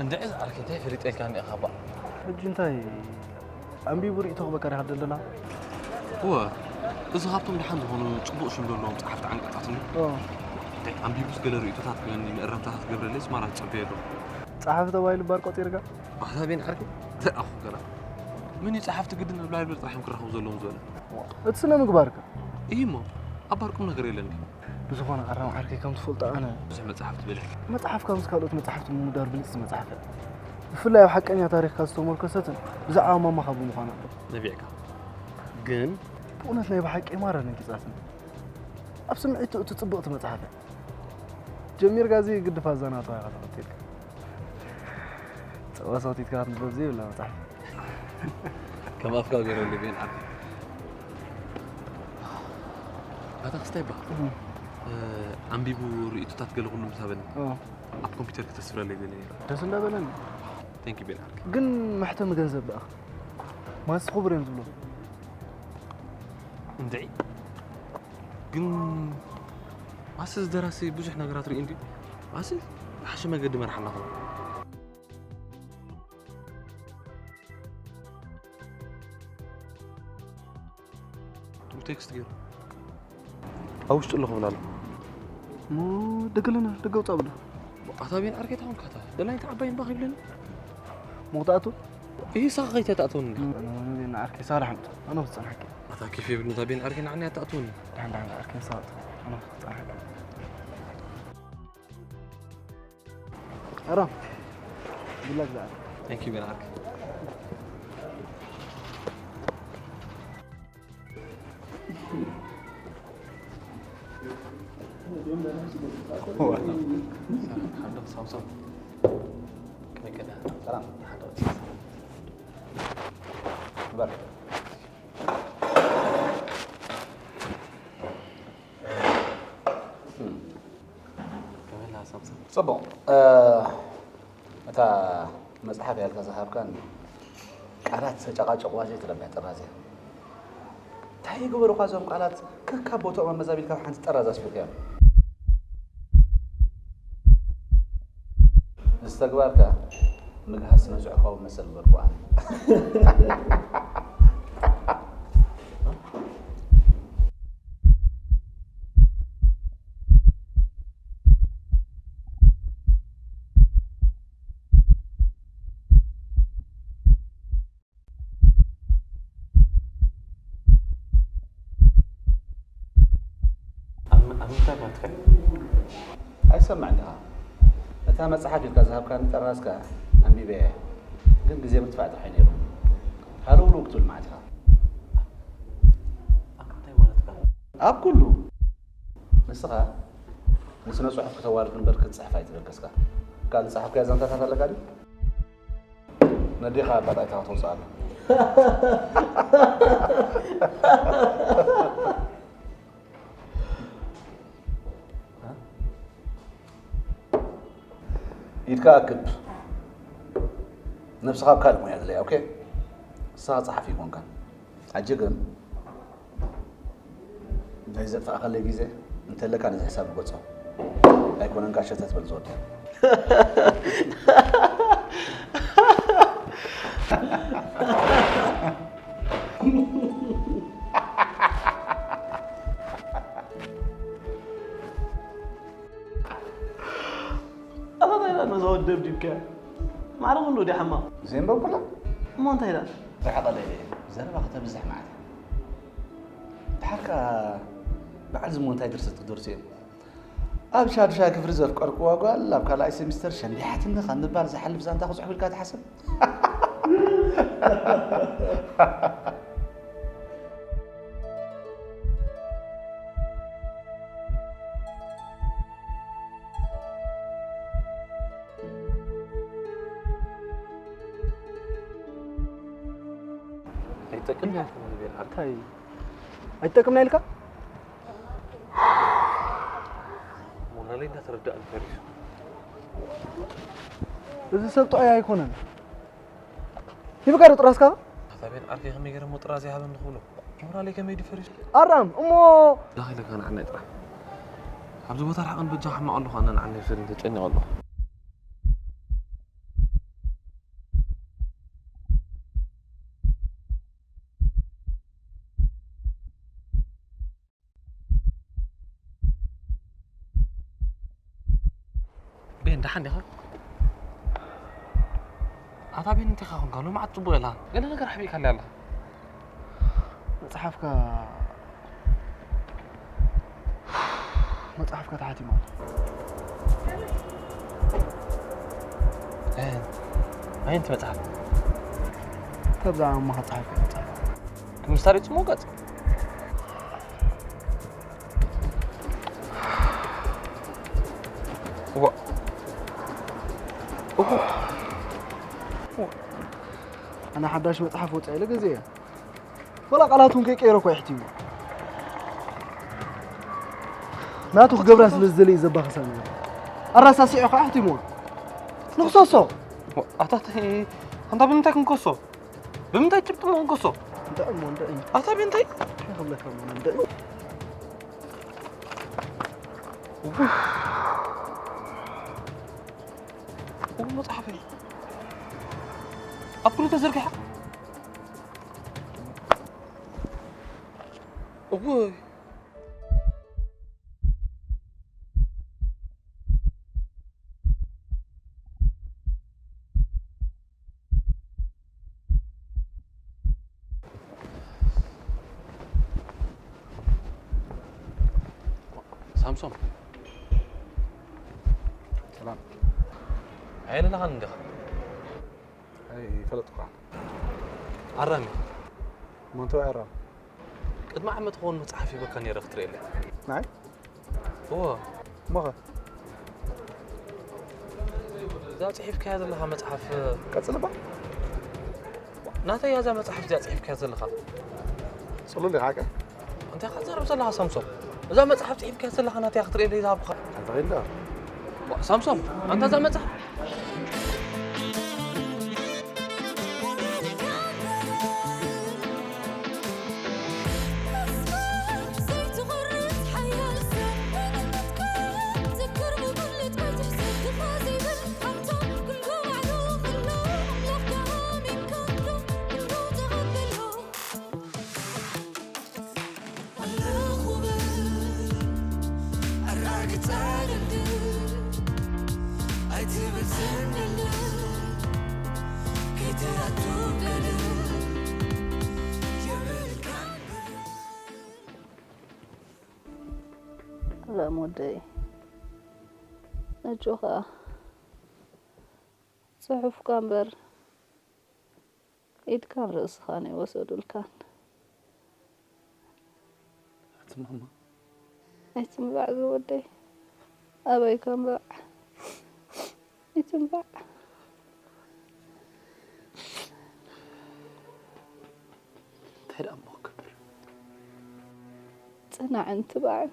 እንድዒ ዝዓርከይ እንታይ ፈሊጠልካ እኒኣ ካባ? ሕጂ እንታይ ኣንቢቡ ርእይቶ ክበካ ዲኻ ደለና? እወ፣ እዚ ካብቶም ደሓን ዝኾኑ ጽቡቕ ሽም ዘለዎም ጸሓፍቲ ዓንቀጻት እንዲ እንታይ ኣንቢቡስ ገለ ርእይቶታት ክበኒ ምእረምታታት ክገብረለይስ ማራ ዝጸበየ ኣለኹ። ጸሓፊ ተባሂሉ ባር ቆጺርካ? ኣታ ቤን ዓርከይ እንታይ ኣኹ ገላ? መን እዩ ጸሓፍቲ ግድን ኣብ ላይብረሪ ጥራሕ እዮም ክራኸቡ ዘለዎም ዝበለ? እቲ ስነ ምግባርካ እዩ እሞ ኣብ ባር ቁም ነገር የለን ድዩ? ብዝኾነ ኣራም ዓርከይ ከም ትፈልጦ ኣነ ብዙሕ መጽሓፍቲ ብልሕ መጽሓፍ ካብዚ ካልኦት መጽሓፍቲ ምምዳር ብልጽቲ መጽሓፍ እያ። ብፍላይ ኣብ ሓቀኛ ታሪኽካ ዝተመርኮሰትን ብዛዕባ ማማኻ ብምዃና። ነቢዕካ ግን ብእውነት ናይ ብሓቂ ማራ ነጊጻትኒ። ኣብ ስምዒት ትእቱ ጽብቕቲ መጽሓፍ እያ። ጀሚርካ እዚ ግድፍ ኣዛናተዋ ኢኻ ተቐቲልካ። ጸባ ሰቲትካ ክትንበብ ዘይብላ መጽሓፍ። ከም ኣፍካ ገረሉ ቤን ዓርከይ ኣታ ክስታይ ባ ኣንቢቡ ርእይቶታት ገለ ኩሉ ምስ ሃበኒ ኣብ ኮምፒውተር ክተስፍረለይ ደለ ነይረ ደስ እንዳበለኒ ቴንክ ቤን ዓርከይ ግን መሕተሚ ገንዘብ ደኣ ማስ ክቡር እዮም ዝብሎ እንድዒ ግን ማስ እዚ ደራሲ ብዙሕ ነገራት ርኢ እንዲ ማስ ዝሓሸ መገዲ መርሓና ኹን ጥሩ ቴክስት ገይሩ ኣብ ውሽጢ ኣለኹ ብላሎ እሞ ደገለና ደገ ውፃእ ብሎ ኣታ ቤን ዓርከይ ታኹም ካታ ደላይ ተዓባይ እምባ ከይብለኒ ሙኽታኣቱ ይህ ሳኻ ከይተታእተውኒ እንዲ ዓርከይ ሳራ ሓምጡ ኣነ ክፀናሕኪ ኣታ ኬፍ የብልኒ እታ ቤን ዓርከይ ንዓኒ ኣታእትውኒ ድሓን ድሓን ዓርከይ ሳራ ኣነ ክፀናሕኪ ኣራም ብላክ ዛኣ Thank you ቤን ዓርከይ ጽቡቕ። እ፣ እታ መጽሓፍ ያልካ ዝሃብካን ቃላት ተጨቃጨቕዋ ዘይትረብሕ ጥራዝ እያ። እንታይ ይግበሩኻ እዞም ቃላት? ከካብ ቦታኦም ኣመዛቢልካ ሓንቲ ጥራዝ ኣስፊርካዮም። እዚ ተግባርካ ምግሃስ ስነ ጽሑፋዊ መሰል ዝበልኩ ኣነ። ኣብ ኣብ ምንታይ ማለት ከ? ኣይሰማዕ እንዲኻ። እታ መጽሓፍ ኢልካ ዝሃብካኒ ጠራዝካ ኣንቢበያ እየ። ግን ግዜ ምጥፋእ ጥራሕ እዩ ነይሩ። ሃለውለው ክትብል መዓት ኢኻ። ኣብ ምንታይ ማለት ከ? ኣብ ኩሉ። ንስኻ ንስነ ጽሑፍ ከተዋርድ እምበር ክትጽሕፍ ኣይትደገስካ። ካልእ ዝጸሓፍካዮ ዛንታታት ኣለካ ድዩ? ነዴኻ ኣባ ጣይታ ከተውፅኣሉ። ኢድካ ኣክብ። ነብስኻ ኣብ ካልእ ሞያ ድለያ፣ ኦኬ? ንስኻ ጸሓፊ ኣይኮንካን። ኣጀ ግን ነዚ ዘጥፋእካለይ ግዜ እንተለካ ነዚ ሕሳብ ንገጾ። ኣይኮነን ጋሸ ተትብል ዝወድያ። ኣታ እንታይ ኢላ ነዛ ወዲ ደብዲብካያ? ማዕረ ኩሉ ወዲ ሓማቕ። ዘይንበብ ኩላ? እሞ እንታይ ኢላ? ርሕቐለይ ዘረባ ከተብዝሕ ማለት እዩ። ድሓር ከኣ በዓል ዝሞ እንታይ ድርሰት ክደርሱ እዮም? ኣብ ሻድሻይ ክፍሊ ዘፍቀርክዋ ጓል ኣብ ካልኣይ ሴሚስተር ሸንዲሓትኒ ካብ ምባል ዝሓልፍ ዛንታ ክጽሕፉ ኢልካ ትሓስብ? ኣይጠቅም እያ። እንታይ? ኣይጠቅምና ኢልካ? ሞራለይ እንዳተረዳእኒ ፈሪሱ። እዚ ሰብ ጥዑይ ኣይኮነን። ሂብካ ዶ ጥራዝካ? ኣታ ቤን ዓርከይ ከመይ ገይረ እሞ ጥራዝ ይሃበኒ ክብሎ? ሞራለይ ከመይ ድዩ ፈሪሱ? ኣራም እሞ ዳኺለካ ንዓናይ ጥራሕ። ኣብዚ ቦታ ርሓቕን በጃ ሕማቕ ኣለኹ ኣነ ንዓናይ ውሰድን ተጨኒቐ ኣለኹ። ቤን ደሓን ዲኻ? ኣታ ቤን እንታይ ኻ ኾንካ? ሎማዓት ጽቡቕ የላን። ገለ ነገር ኣሕቢእካለይ ኣለኻ። መጽሓፍካ መጽሓፍካ ተሓቲሙ ኣሎ። እ፣ ኣየንቲ መጽሓፍ? ካብዛ እማኻ ጸሓፍካ መጽሓፍ። ክምስታር ይጽሞ ገጽ? እዋ። እዋ። ኣነ ሓዳሽ መጽሓፍ ወጻ ኢለ ገዚአ። ወላ ቃላት እውን ከይቀየረ እኮ የሕቲሞ። ናቱ ክገብራ ስለ ዝደለየ ዘባኸሳ ነገር። ኣራሳሲዑ ከዓ ኣሕቲሞ። ንኽሰሶ። ኣታ፣ ኣታ፣ ኣንታ ብምንታይ ክንከሶ? ብምንታይ ጭብጢ እሞ ክንከሶ? እንታይ እሞ፣ እንታይ? ኣታ ብምንታይ? እንታይ ክብለካ እሞ፣ እንታይ? እው መጽሓፈይ። ኣብ ኩሉ ተዘርጊሓ። እውይ። ሳምሶም። ሰላም። ኣየለለኻን እንዲኻ? ኣይፈለጥኩኻን። ኣራሚ። መን ተባይ ኣራሚ? ቅድሚ ዓመት ክኸውን መጽሓፍ ሂበካ ነይረ ክትርእየለይ። ናይ? እወ። እሞኸ? እዛ ጽሒፍካያ ዘለኻ መጽሓፍ ቀጽል እባ። ናተይ እያ እዛ መጽሓፍ እዚኣ ጽሒፍካያ ዘለኻ። ጽሉል ኢኻ ሓቀ? እንታይ ኢኻ ትዛረብ ዘለኻ ሳምሶም? እዛ መጽሓፍ ጽሒፍካያ ዘለኻ ናተይ እያ ክትርእየለይ ዝሃብኩኻ። እንታይ ኢልካ? ሳምሶም፣ ኣንታ እዛ መጽሓፍ ራም ወደይ፣ ነጆኻ፣ ጽሑፍካ እምበር ኢድካን ርእስኻን ኣይወሰዱልካን። ኣቲ ማማ፣ ኣይትንባዕ ዝወደይ፣ ኣበይ ከንባዕ? ኣይትንባዕ። እንታይ ደኣ እሞ ክገብር? ጽናዕን ትባዕን።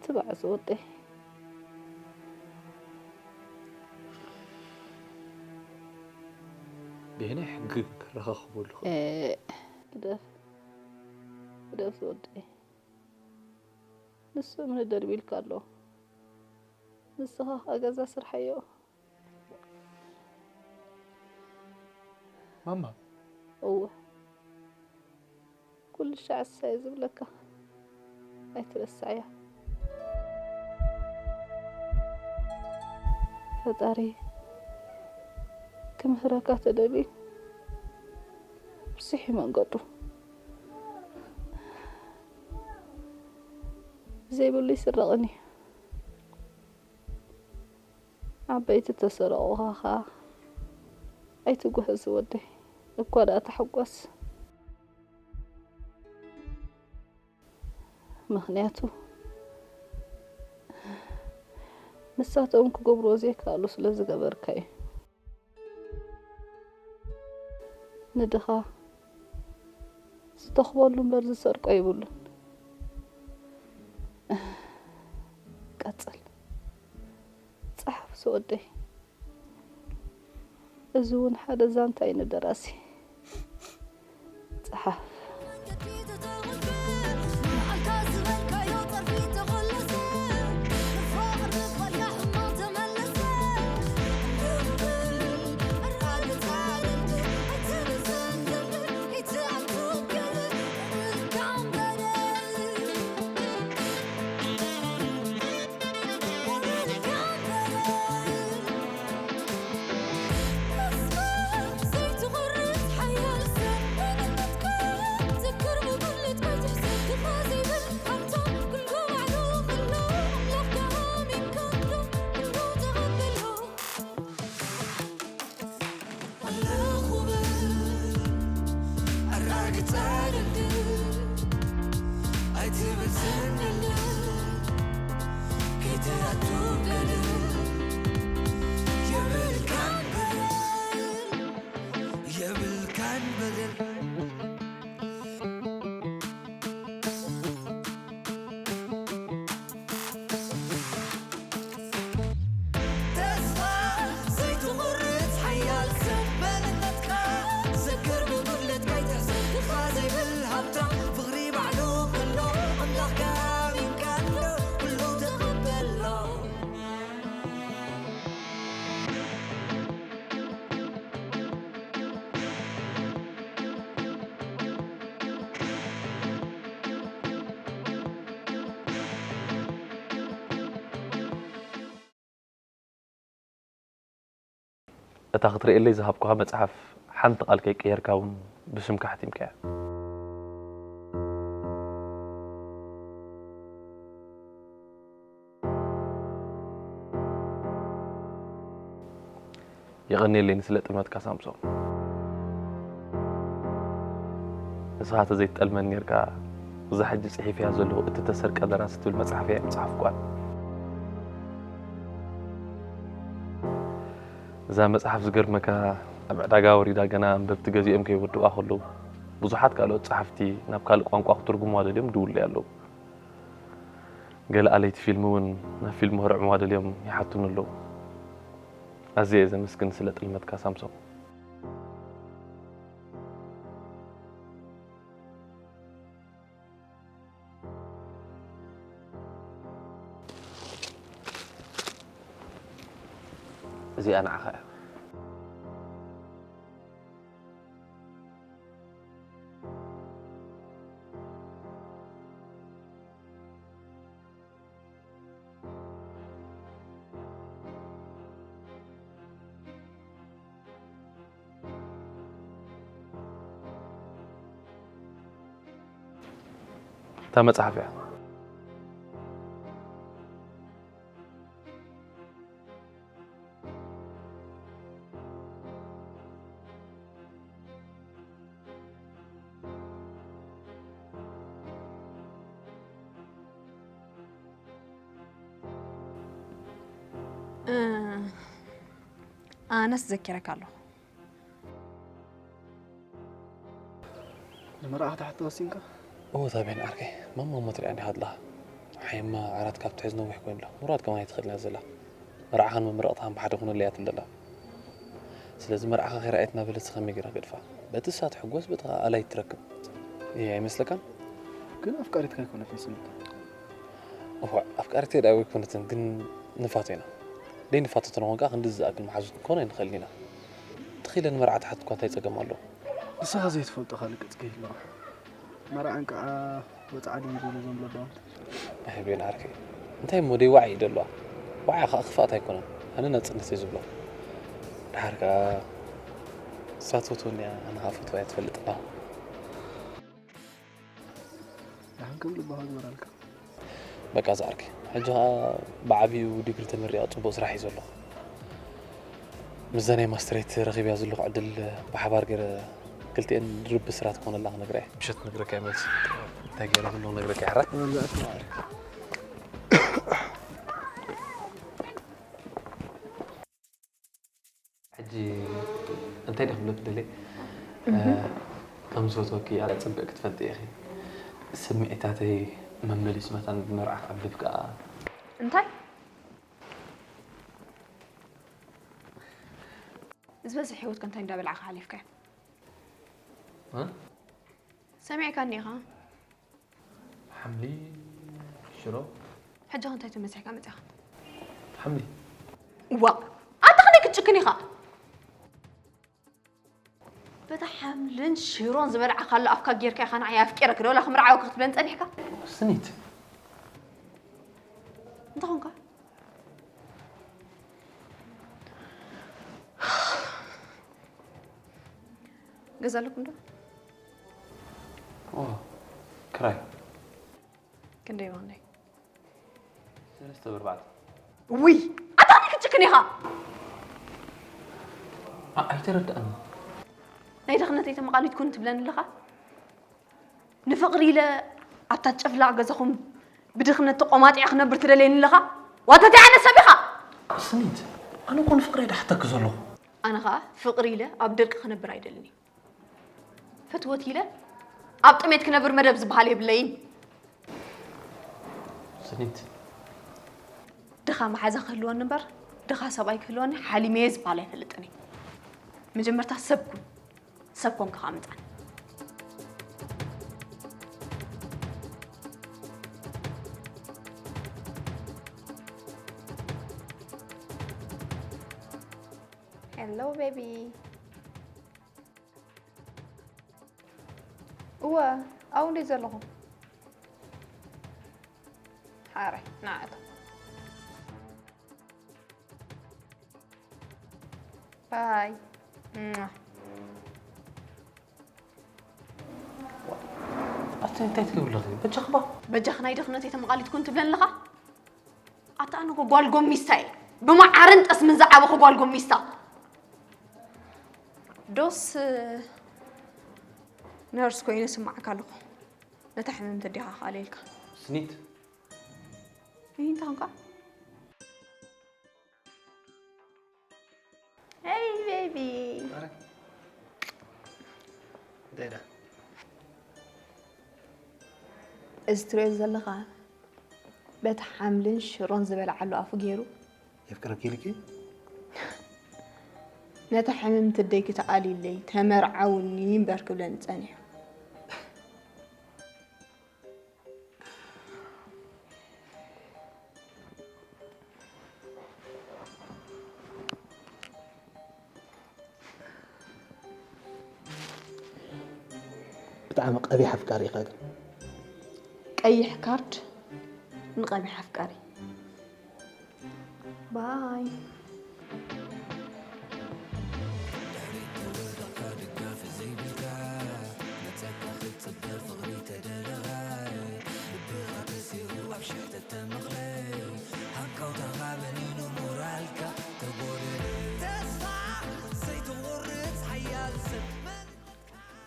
ትባዕ ዝወደይ። ብየናይ ሕጊ ክረኻኸቡ ኣለኹ? ግደፍ፣ ግደፍ ዝወደይ። ንሱ እምኒ ደርቢልካ ኣሎ። ንስኻ ከኣ ገዛ ስርሓዮ። ማማ፣ እወ፣ ኩሉ ሻዕ እሳየ ዝብለካ ኣይትረስዓያ። ፈጣሪ ክምህረካ ተደልዩ ብዝሕ እዩ መንገዱ። ብዘይብሉ ይስረቕን እዩ። ዓበይቲ ተሰረቑኻ ኸኣ ኣይትጉህስ ወደይ፣ እኳ ደኣ ተሓጎስ። ምኽንያቱ ንሳቶም ክገብርዎ ዘይከኣሉ ስለ ዝገበርካ እዩ። ንድኻ ዝተኽበሉ እምበር ዝሰርቆ የብሉን። ቀጽል ጸሓፍ ዝወደይ። እዚ እውን ሓደ ዛንታ እዩ ንደራሲ። ጸሓፍ። እታ ክትርእየለይ ዝሃብኩኻ መጽሓፍ ሓንቲ ቃል ከይቀየርካ እውን ብስምካ ሓቲምካያ። የቐንየለይ ንስለ ጥልመትካ ሳምሶም። ንስኻ ተዘይትጠልመኒ ኔርካ እዛ ሕጂ ጽሒፈያ ዘለኹ እቲ ተሰርቀ ደራሲ ትብል መጽሓፈይ ኣይምጽሓፍኩዋን። እዛ መጽሓፍ ዝገርመካ ኣብ ዕዳጋ ወሪዳ ገና ኣንበብቲ ገዚኦም ከይወድዋ ከለዉ ብዙሓት ካልኦት ጸሓፍቲ ናብ ካልእ ቋንቋ ክትርጉምዋ ደልዮም ድውልይ ኣለዉ። ገለ ኣለይቲ ፊልም እውን ናብ ፊልም ከርዕምዋ ደልዮም ይሓቱኒ ኣለዉ። ኣዝየ እየ ዘመስግን ስለ ጥልመትካ ሳምሶም። እዚኣ ንዓኻ እያ። እታ መጽሓፍ እያ። እ፣ ኣነስ ዘኪረካ ኣለኹ። ንመርዓ ክትሓቶ ወሲንካ? እወ፣ ታቤን ዓርከይ፣ ማማ እሞ ትሪኣ እንዲኻ ኣለኻ። ሓየማ ዓራት ካብ ትሕዝ ነዊሕ ኮይኑ ኣሎ። ምሩዋት ከማን ኣይትኽእልን እያ ዘላ። መርዓኻን መመረቕታኻን ብሓደ ኩነለይ እያ ትብል ዘላ። ስለዚ መርዓኻ ከይረኣየት እናበለት ከመይ ጌራ ገድፋ? በቲ እሳ ትሕጎስ፣ በቲ ኸኣ ኣላይት ትረክብ። እየ ኣይመስለካን? ግን ኣፍቃሪትካ ኣይኮነትን ስኒት። እዋእ፣ ኣፍቃሪተይ ደኣ ኣይኮነትን፣ ግን ንፋቶ ኢና። ደይ ንፋቶ ተነኾን ከኣ ክንድዚ ዝኣክል መሓዙት ክንኮን ኣይንኽእልን ኢና። ተኺለ ንመርዓ ትሓት እኳ እንታይ ጸገም ኣለዎ? ንስኻ ዘይትፈልጦ ካልእ ቅጽ ከይህልዋ። መርዓን ከዓ ወጽዓ ድዮም ዝብሉ እዞም ለባውንቲ። ኣይ ቤን ዓርከይ፣ እንታይ እሞ ደይ ዋዒ እዩ ደለዋ? ዋዒ ከዓ ክፍኣት ኣይኮነን። ኣነ ናጽነት እየ ዝብሎ። ደሓር ከዓ እሳ ትፈትወኒ እያ፣ ኣነ ከዓ ፈትዋ እየ ትፈልጥ ኣለኹ። ደሓን ከም ልባኻ ግበራልካ። በቃ ዝዓርከይ፣ ሕጂ ከዓ ብዓብዩ ዲግሪ ተመሪቐ ጽቡቕ ስራሕ እዩ ዘሎ። ምስዛ ናይ ማስተሬት ረኺብያ ዘለኹ ዕድል ብሓባር ገይረ ክልቲኤን ድርብ ብስራት ክኾነላ ክነግራ እየ። ምሸት ክነግረካ እየ መልሲ። እንታይ ገይረ ኩሉ ክነግረካ እየ ሕራይ። ሕጂ እንታይ ደኣ ክብለኪ ደልየ፣ ከም ዝፈትወኪ ኣጸቢቕኪ ትፈልጢ ኢኺ። ስምዒታተይ መመሊሱ መታን ብመርዓ ክዕብልብ ከኣ። እንታይ? ዝበዝሕ ህይወትካ እንታይ እንዳበላዕካ ሓሊፍካዮ? እ? ሰሚዕካኒ ኢኻ። ሓምሊ ሽሮ። ሕጂ ኸ እንታይ ተመሲሕካ መጺኻ? ሓምሊ። ዋእ! ኣታ ከመይ ክትጭክን ኢኻ? በታ ሓምልን ሽሮን ዝበልዓካሉ ኣፍካ ጌርካ ኢኻ ንዓይ ኣፍቂረኪ ዶ ወላ ክምርዓወኪ ክትብለኒ ጸኒሕካ? ስኒት። እንታይ ኾንካ? ገዛ ኣለኩም ዶ? ኦ፣ ክራይ። ክንደይ ብኽንደይ? ሰለስተ ብኣርባዕተ። ውይ! ኣታ ከመይ ክትጭክን ኢኻ? ኣ-፣ ኣይተረድኣኒ። ናይ ድኽነተይ ተመቓሊትኩን ትብለኒ ኣለኻ? ንፍቕሪ ኢለ ኣብታ ጨፍላቕ ገዛኹም ብድኽነት ተቖማጢዐ ክነብር ትደልየኒ ኣለኻ? ዋተተይ ኣነ ሰብ ኢኻ? ስኒት፣ ኣነ እኮ ንፍቕሪ እየ ድሓተኪ ዘለኹ። ኣነ ኸኣ ፍቕሪ ኢለ ኣብ ደርቂ ክነብር ኣይደልን እየ። ፈትወት ኢለ ኣብ ጥሜት ክነብር መደብ ዝበሃል የብለይን። ስኒት። ድኻ መሓዛ ክህልወኒ እምበር፣ ድኻ ሰብኣይ ክህልወኒ ሓሊመየ ዝበሃል ኣይፈልጥን እየ። መጀመርታ ሰብ ኩን። ሰብ ኮንካ ኸኣ ምጻን። ሄሎ ቤቢ። እወ፣ ኣብኡ እንድየ ዘለኹ። ሓራይ፣ ንዓ እቶ። ባይ። ሟ። ኣቲ እንታይ ትገብሪ ኣለኺ? በጃኺ ባ። በጃኺ ናይ ድኽነተይ ተመቓሊትኩን ትብለኒ ኣለኻ? ኣታ ኣነ እኮ ጓል ጎሚስታ እየ። ብመዓርን ጠስምን ዝዓበኹ ጓል ጎሚስታ። ዶስ ነርስ ኮይነ ስማዓካ ኣለኹ። ነታ ሕምምቲ ዲኻ ካልእ ኢልካ? ስኒት። እንታይ ኾንካ? ሄይ ቤቢ። ኣረ። እንታይ ደኣ? እዚ ትሪኦ ዘለኻ በቲ ሓምልን ሽሮን ዝበልዓሉ ኣፉ ገይሩ። የፍቅረኪ ኢልኪ? ነታ ሕምምቲ ኣደይ ክተኣልይለይ ተመርዓውኒ እምበር ክብለኒ ጸኒሑ። ብጣዕሚ ቀቢሕ ኣፍቃሪ ኢኻ ግን። ቀይሕ ካርድ ንቐቢሕ ኣፍቃሪ። ባይ።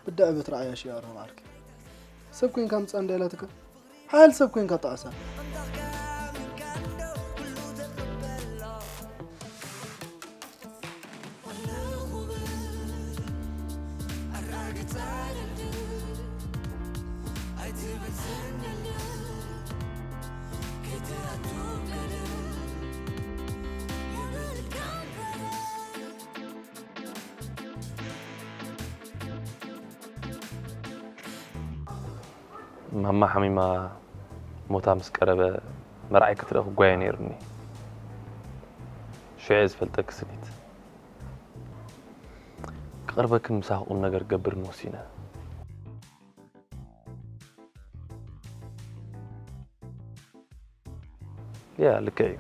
ብዳዕ በት ረኣያ ሽያሮ ማዓርኪ። ሰብ ኮይንካ ምጻ እንዳይላትካ ሓያል ሰብ ኮይንካ ጣዕሳ። ማማ ሓሚማ ሞታ ምስ ቀረበ መርዓይ ክትርኢ ክጓየ ነይሩኒ። ሽዑ እየ ዝፈልጠኪ ስኒት። ክቐርበክን ምሳኺ ቁም ነገር ክገብርን ወሲነ። ያ ልክዕ እዩ።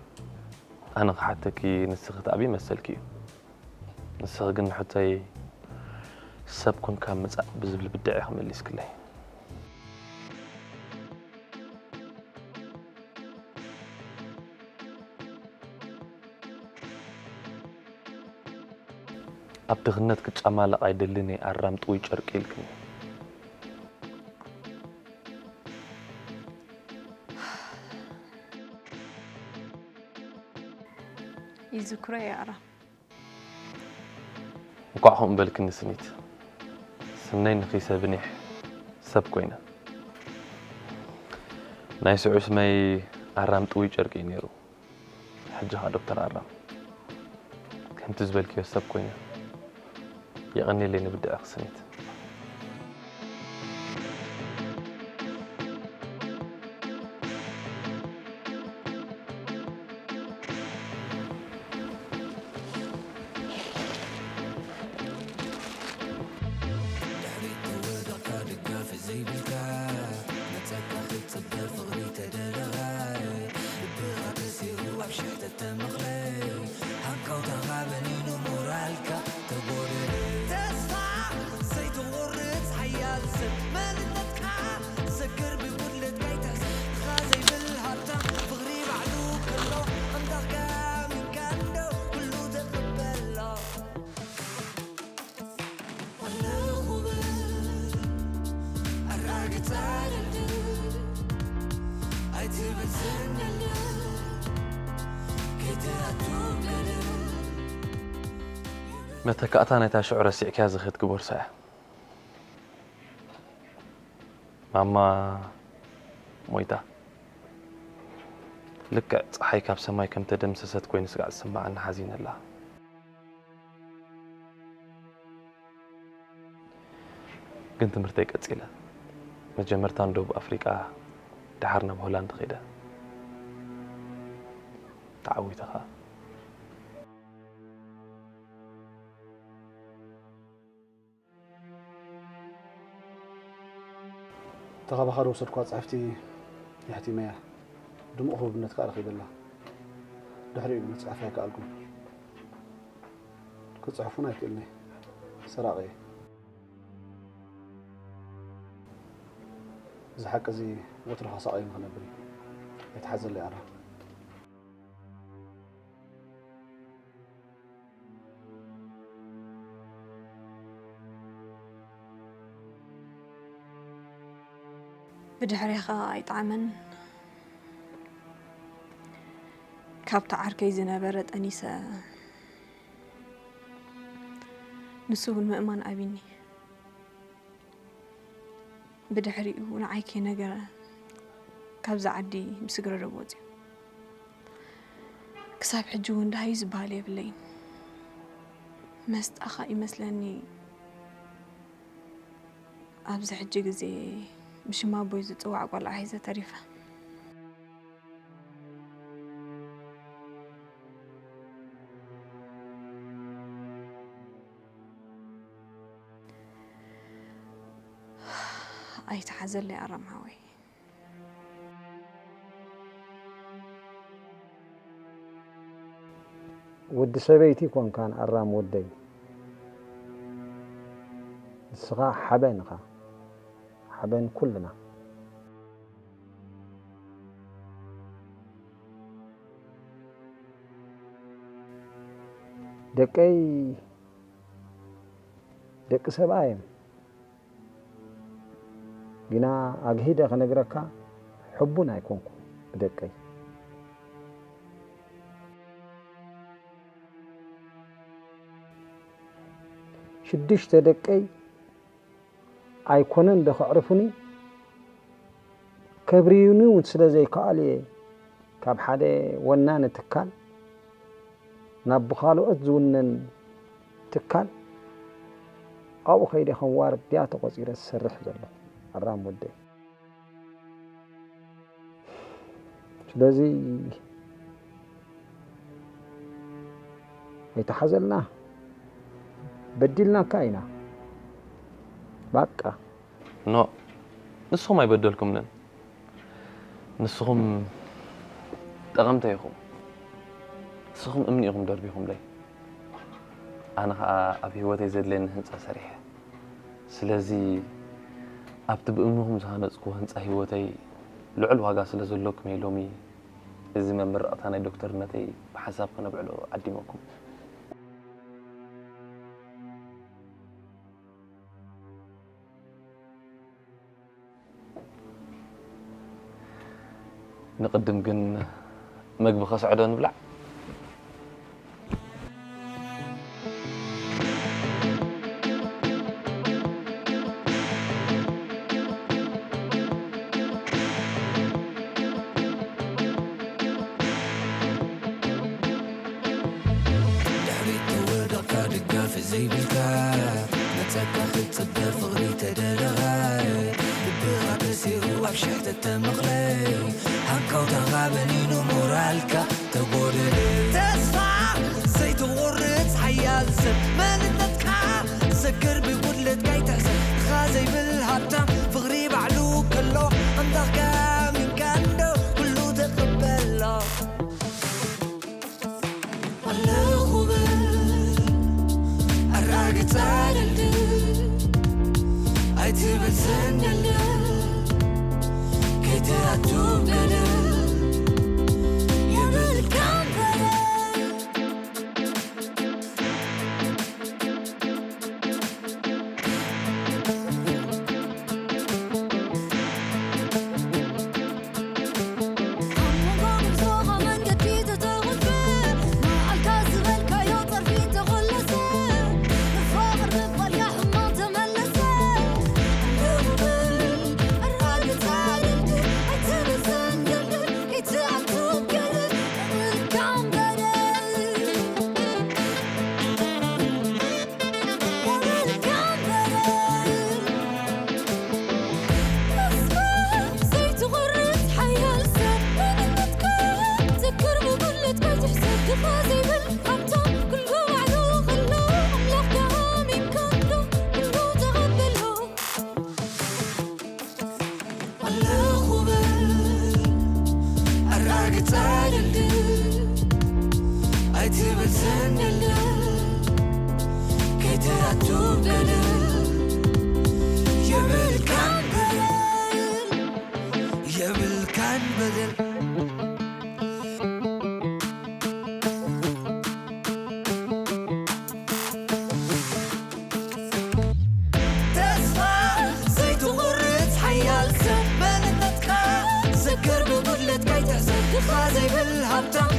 ኣነ ክሓተኪ ንስኺ ትኣብዪ መሰልኪ እዩ። ንስኺ ግን ንሕቶይ ሰብ ኮንካ ምጻእ ብዝብል ብድዕ ኢኺ መሊስክለይ። ኣብ ድኽነት ክጫማለቕ ኣይደልን እየ ኣራም ጥውይ ጨርቂ ኢልክኒ። ይዝክሮ እየ ኣራም። እንኳዕ ከምኡ በልክኒ ስኒት። ስነይ ንኺሰ ብኒሕ ሰብ ኮይነ። ናይ ስዑ ስመይ ኣራም ጥውይ ጨርቂ እዩ ነይሩ። ሕጂ ኸኣ ዶክተር ኣራም። ከምቲ ዝበልክዮ ሰብ ኮይነ። የቐንየለይ ንብድዐ ክስኒት። መተካእታ ናይታ ሽዑ ረሲዕካያ ዝኸድኪ ቦርሳ እያ። ማማ ሞይታ። ልክዕ ጸሓይ ካብ ሰማይ ከም ተደምሰሰት ኮይኑ ስጋዕ ዝስምዓኒ ሓዚነ ኣለኹ። ግን ትምህርተይ ቀጺለ። መጀመርታ ንደቡብ ኣፍሪቃ፣ ደሓር ናብ ሆላንድ ከይደ። ተዓዊተ ኸኣ። ተኻባኻሪ ወሰድኳ ጽሕፍቲ የሕቲመያ። ድሙቕ ህቡብነት ከኣ ረኺበላ። ድሕሪኡ ግን ክጽሕፍ ኣይከኣልኩን። ክጽሕፍ እውን ኣይክእልን እየ። ሰራቒ እየ። እዚ ሓቂ እዚ ወትሩ ከሳቕየኒ ክነብር እዩ። ኣይትሓዘለይ ኣራ። ብድሕሬኻ ኣይጠዓመን። ካብቲ ዓርከይ ዝነበረ ጠኒሰ፣ ንሱ እውን ምእማን ኣቢኒ። ብድሕሪኡ ንዓይ ከይነገረ ካብዛ ዓዲ ምስግረ ዶብ ወፂኡ። ክሳብ ሕጂ እውን ደሃዩ ዝበሃል የብለይን። መስጣኻ ይመስለኒ ኣብዚ ሕጂ ግዜ ብሽም ኣቦይ ዝጽዋዕ ቆልዓ ሒዘ ተሪፈ። ኣይትሓዘለይ ኣራም ሓወይ። ወዲ ሰበይቲ ኮንካን ኣራም ወደይ፣ ንስኻ ሓበን ኢኻ፣ ሓበን ኩልና። ደቀይ ደቂ ሰብኣይ እዮም። ግና ኣግሂደ ክነግረካ ሕቡን ኣይኮንኩ ብደቀይ። ሽዱሽተ ደቀይ ኣይኮነን ዶ ከዕርፉኒ? ከብርዩኒ እውን ስለ ዘይከኣሉ እየ ካብ ሓደ ወናኒ ትካል ናብ ብኻልኦት ዝውነን ትካል ኣብኡ ከይደ ከም ዋርድያ ተቖጺረ ዝሰርሕ ዘለኹ ኣራም ወደይ። ስለዚ ኣይተሓዘልና፣ በዲልናካ ኢና። ባቃ። ኖ፣ ንስኹም ኣይበደልኩምንን። ንስኹም ጠቐምተይ ኢኹም። ንስኹም እምኒ ኢኹም ደርቢኹምለይ። ኣነ ኸኣ ኣብ ህይወተይ ዘድልየኒ ህንጻ ሰሪሐ። ስለዚ ኣብቲ ብእምንኹም ዝሃነጽኩዎ ህንጻ ህይወተይ ልዑል ዋጋ ስለ ዘሎኩም እየ ሎሚ እዚ መመረቕታ ናይ ዶክተርነተይ ብሓንሳብ ከነብዕሎ ዓዲመኩም። ንቕድም ግን መግቢ ከስዕዶ ንብላዕ። ድሕሪት ተወደቕካ ደጋፊ ዘይብልካ፣ መጸካ ክትጽበ ፍቕሪ ተደረኻ፣ ልብኻ ተሲሩ ኣብ ሽሕ ተተመቕለ፣ ሃንቀውታኻ በኒኑ ሞራልካ ተጎደለ። ተስፋ ዘይትቑርጽ ሓያል ሰብ መንነትካ ዘክር ብጉድለትካ ኣይትሕሰብ። ድኻ ዘይብል ሃብታም ፍቕሪ ባዕሉ ከሎ ኣምላኽካ ኣሚንካ እንዶ ኩሉ ተቐበሎ። ኣለኹ በል ኣራግጻ ደልድል ኣይትበል ዘንደልድል ከይትኣቱ ገደል የብልካን በደል። ኣለኹ በል ኣራግጻ ደልድል ኣይትበል ዘንደልድል ከይትኣቱ ገደል የብልካን በደል የብልካን በደል። ተስፋ ዘይትቑርጽ ሓያል ሰብ መንነትካ ዘክር ብጉድለትካ ኣይትሕሰብ ድኻ ዘይብል ሃብታም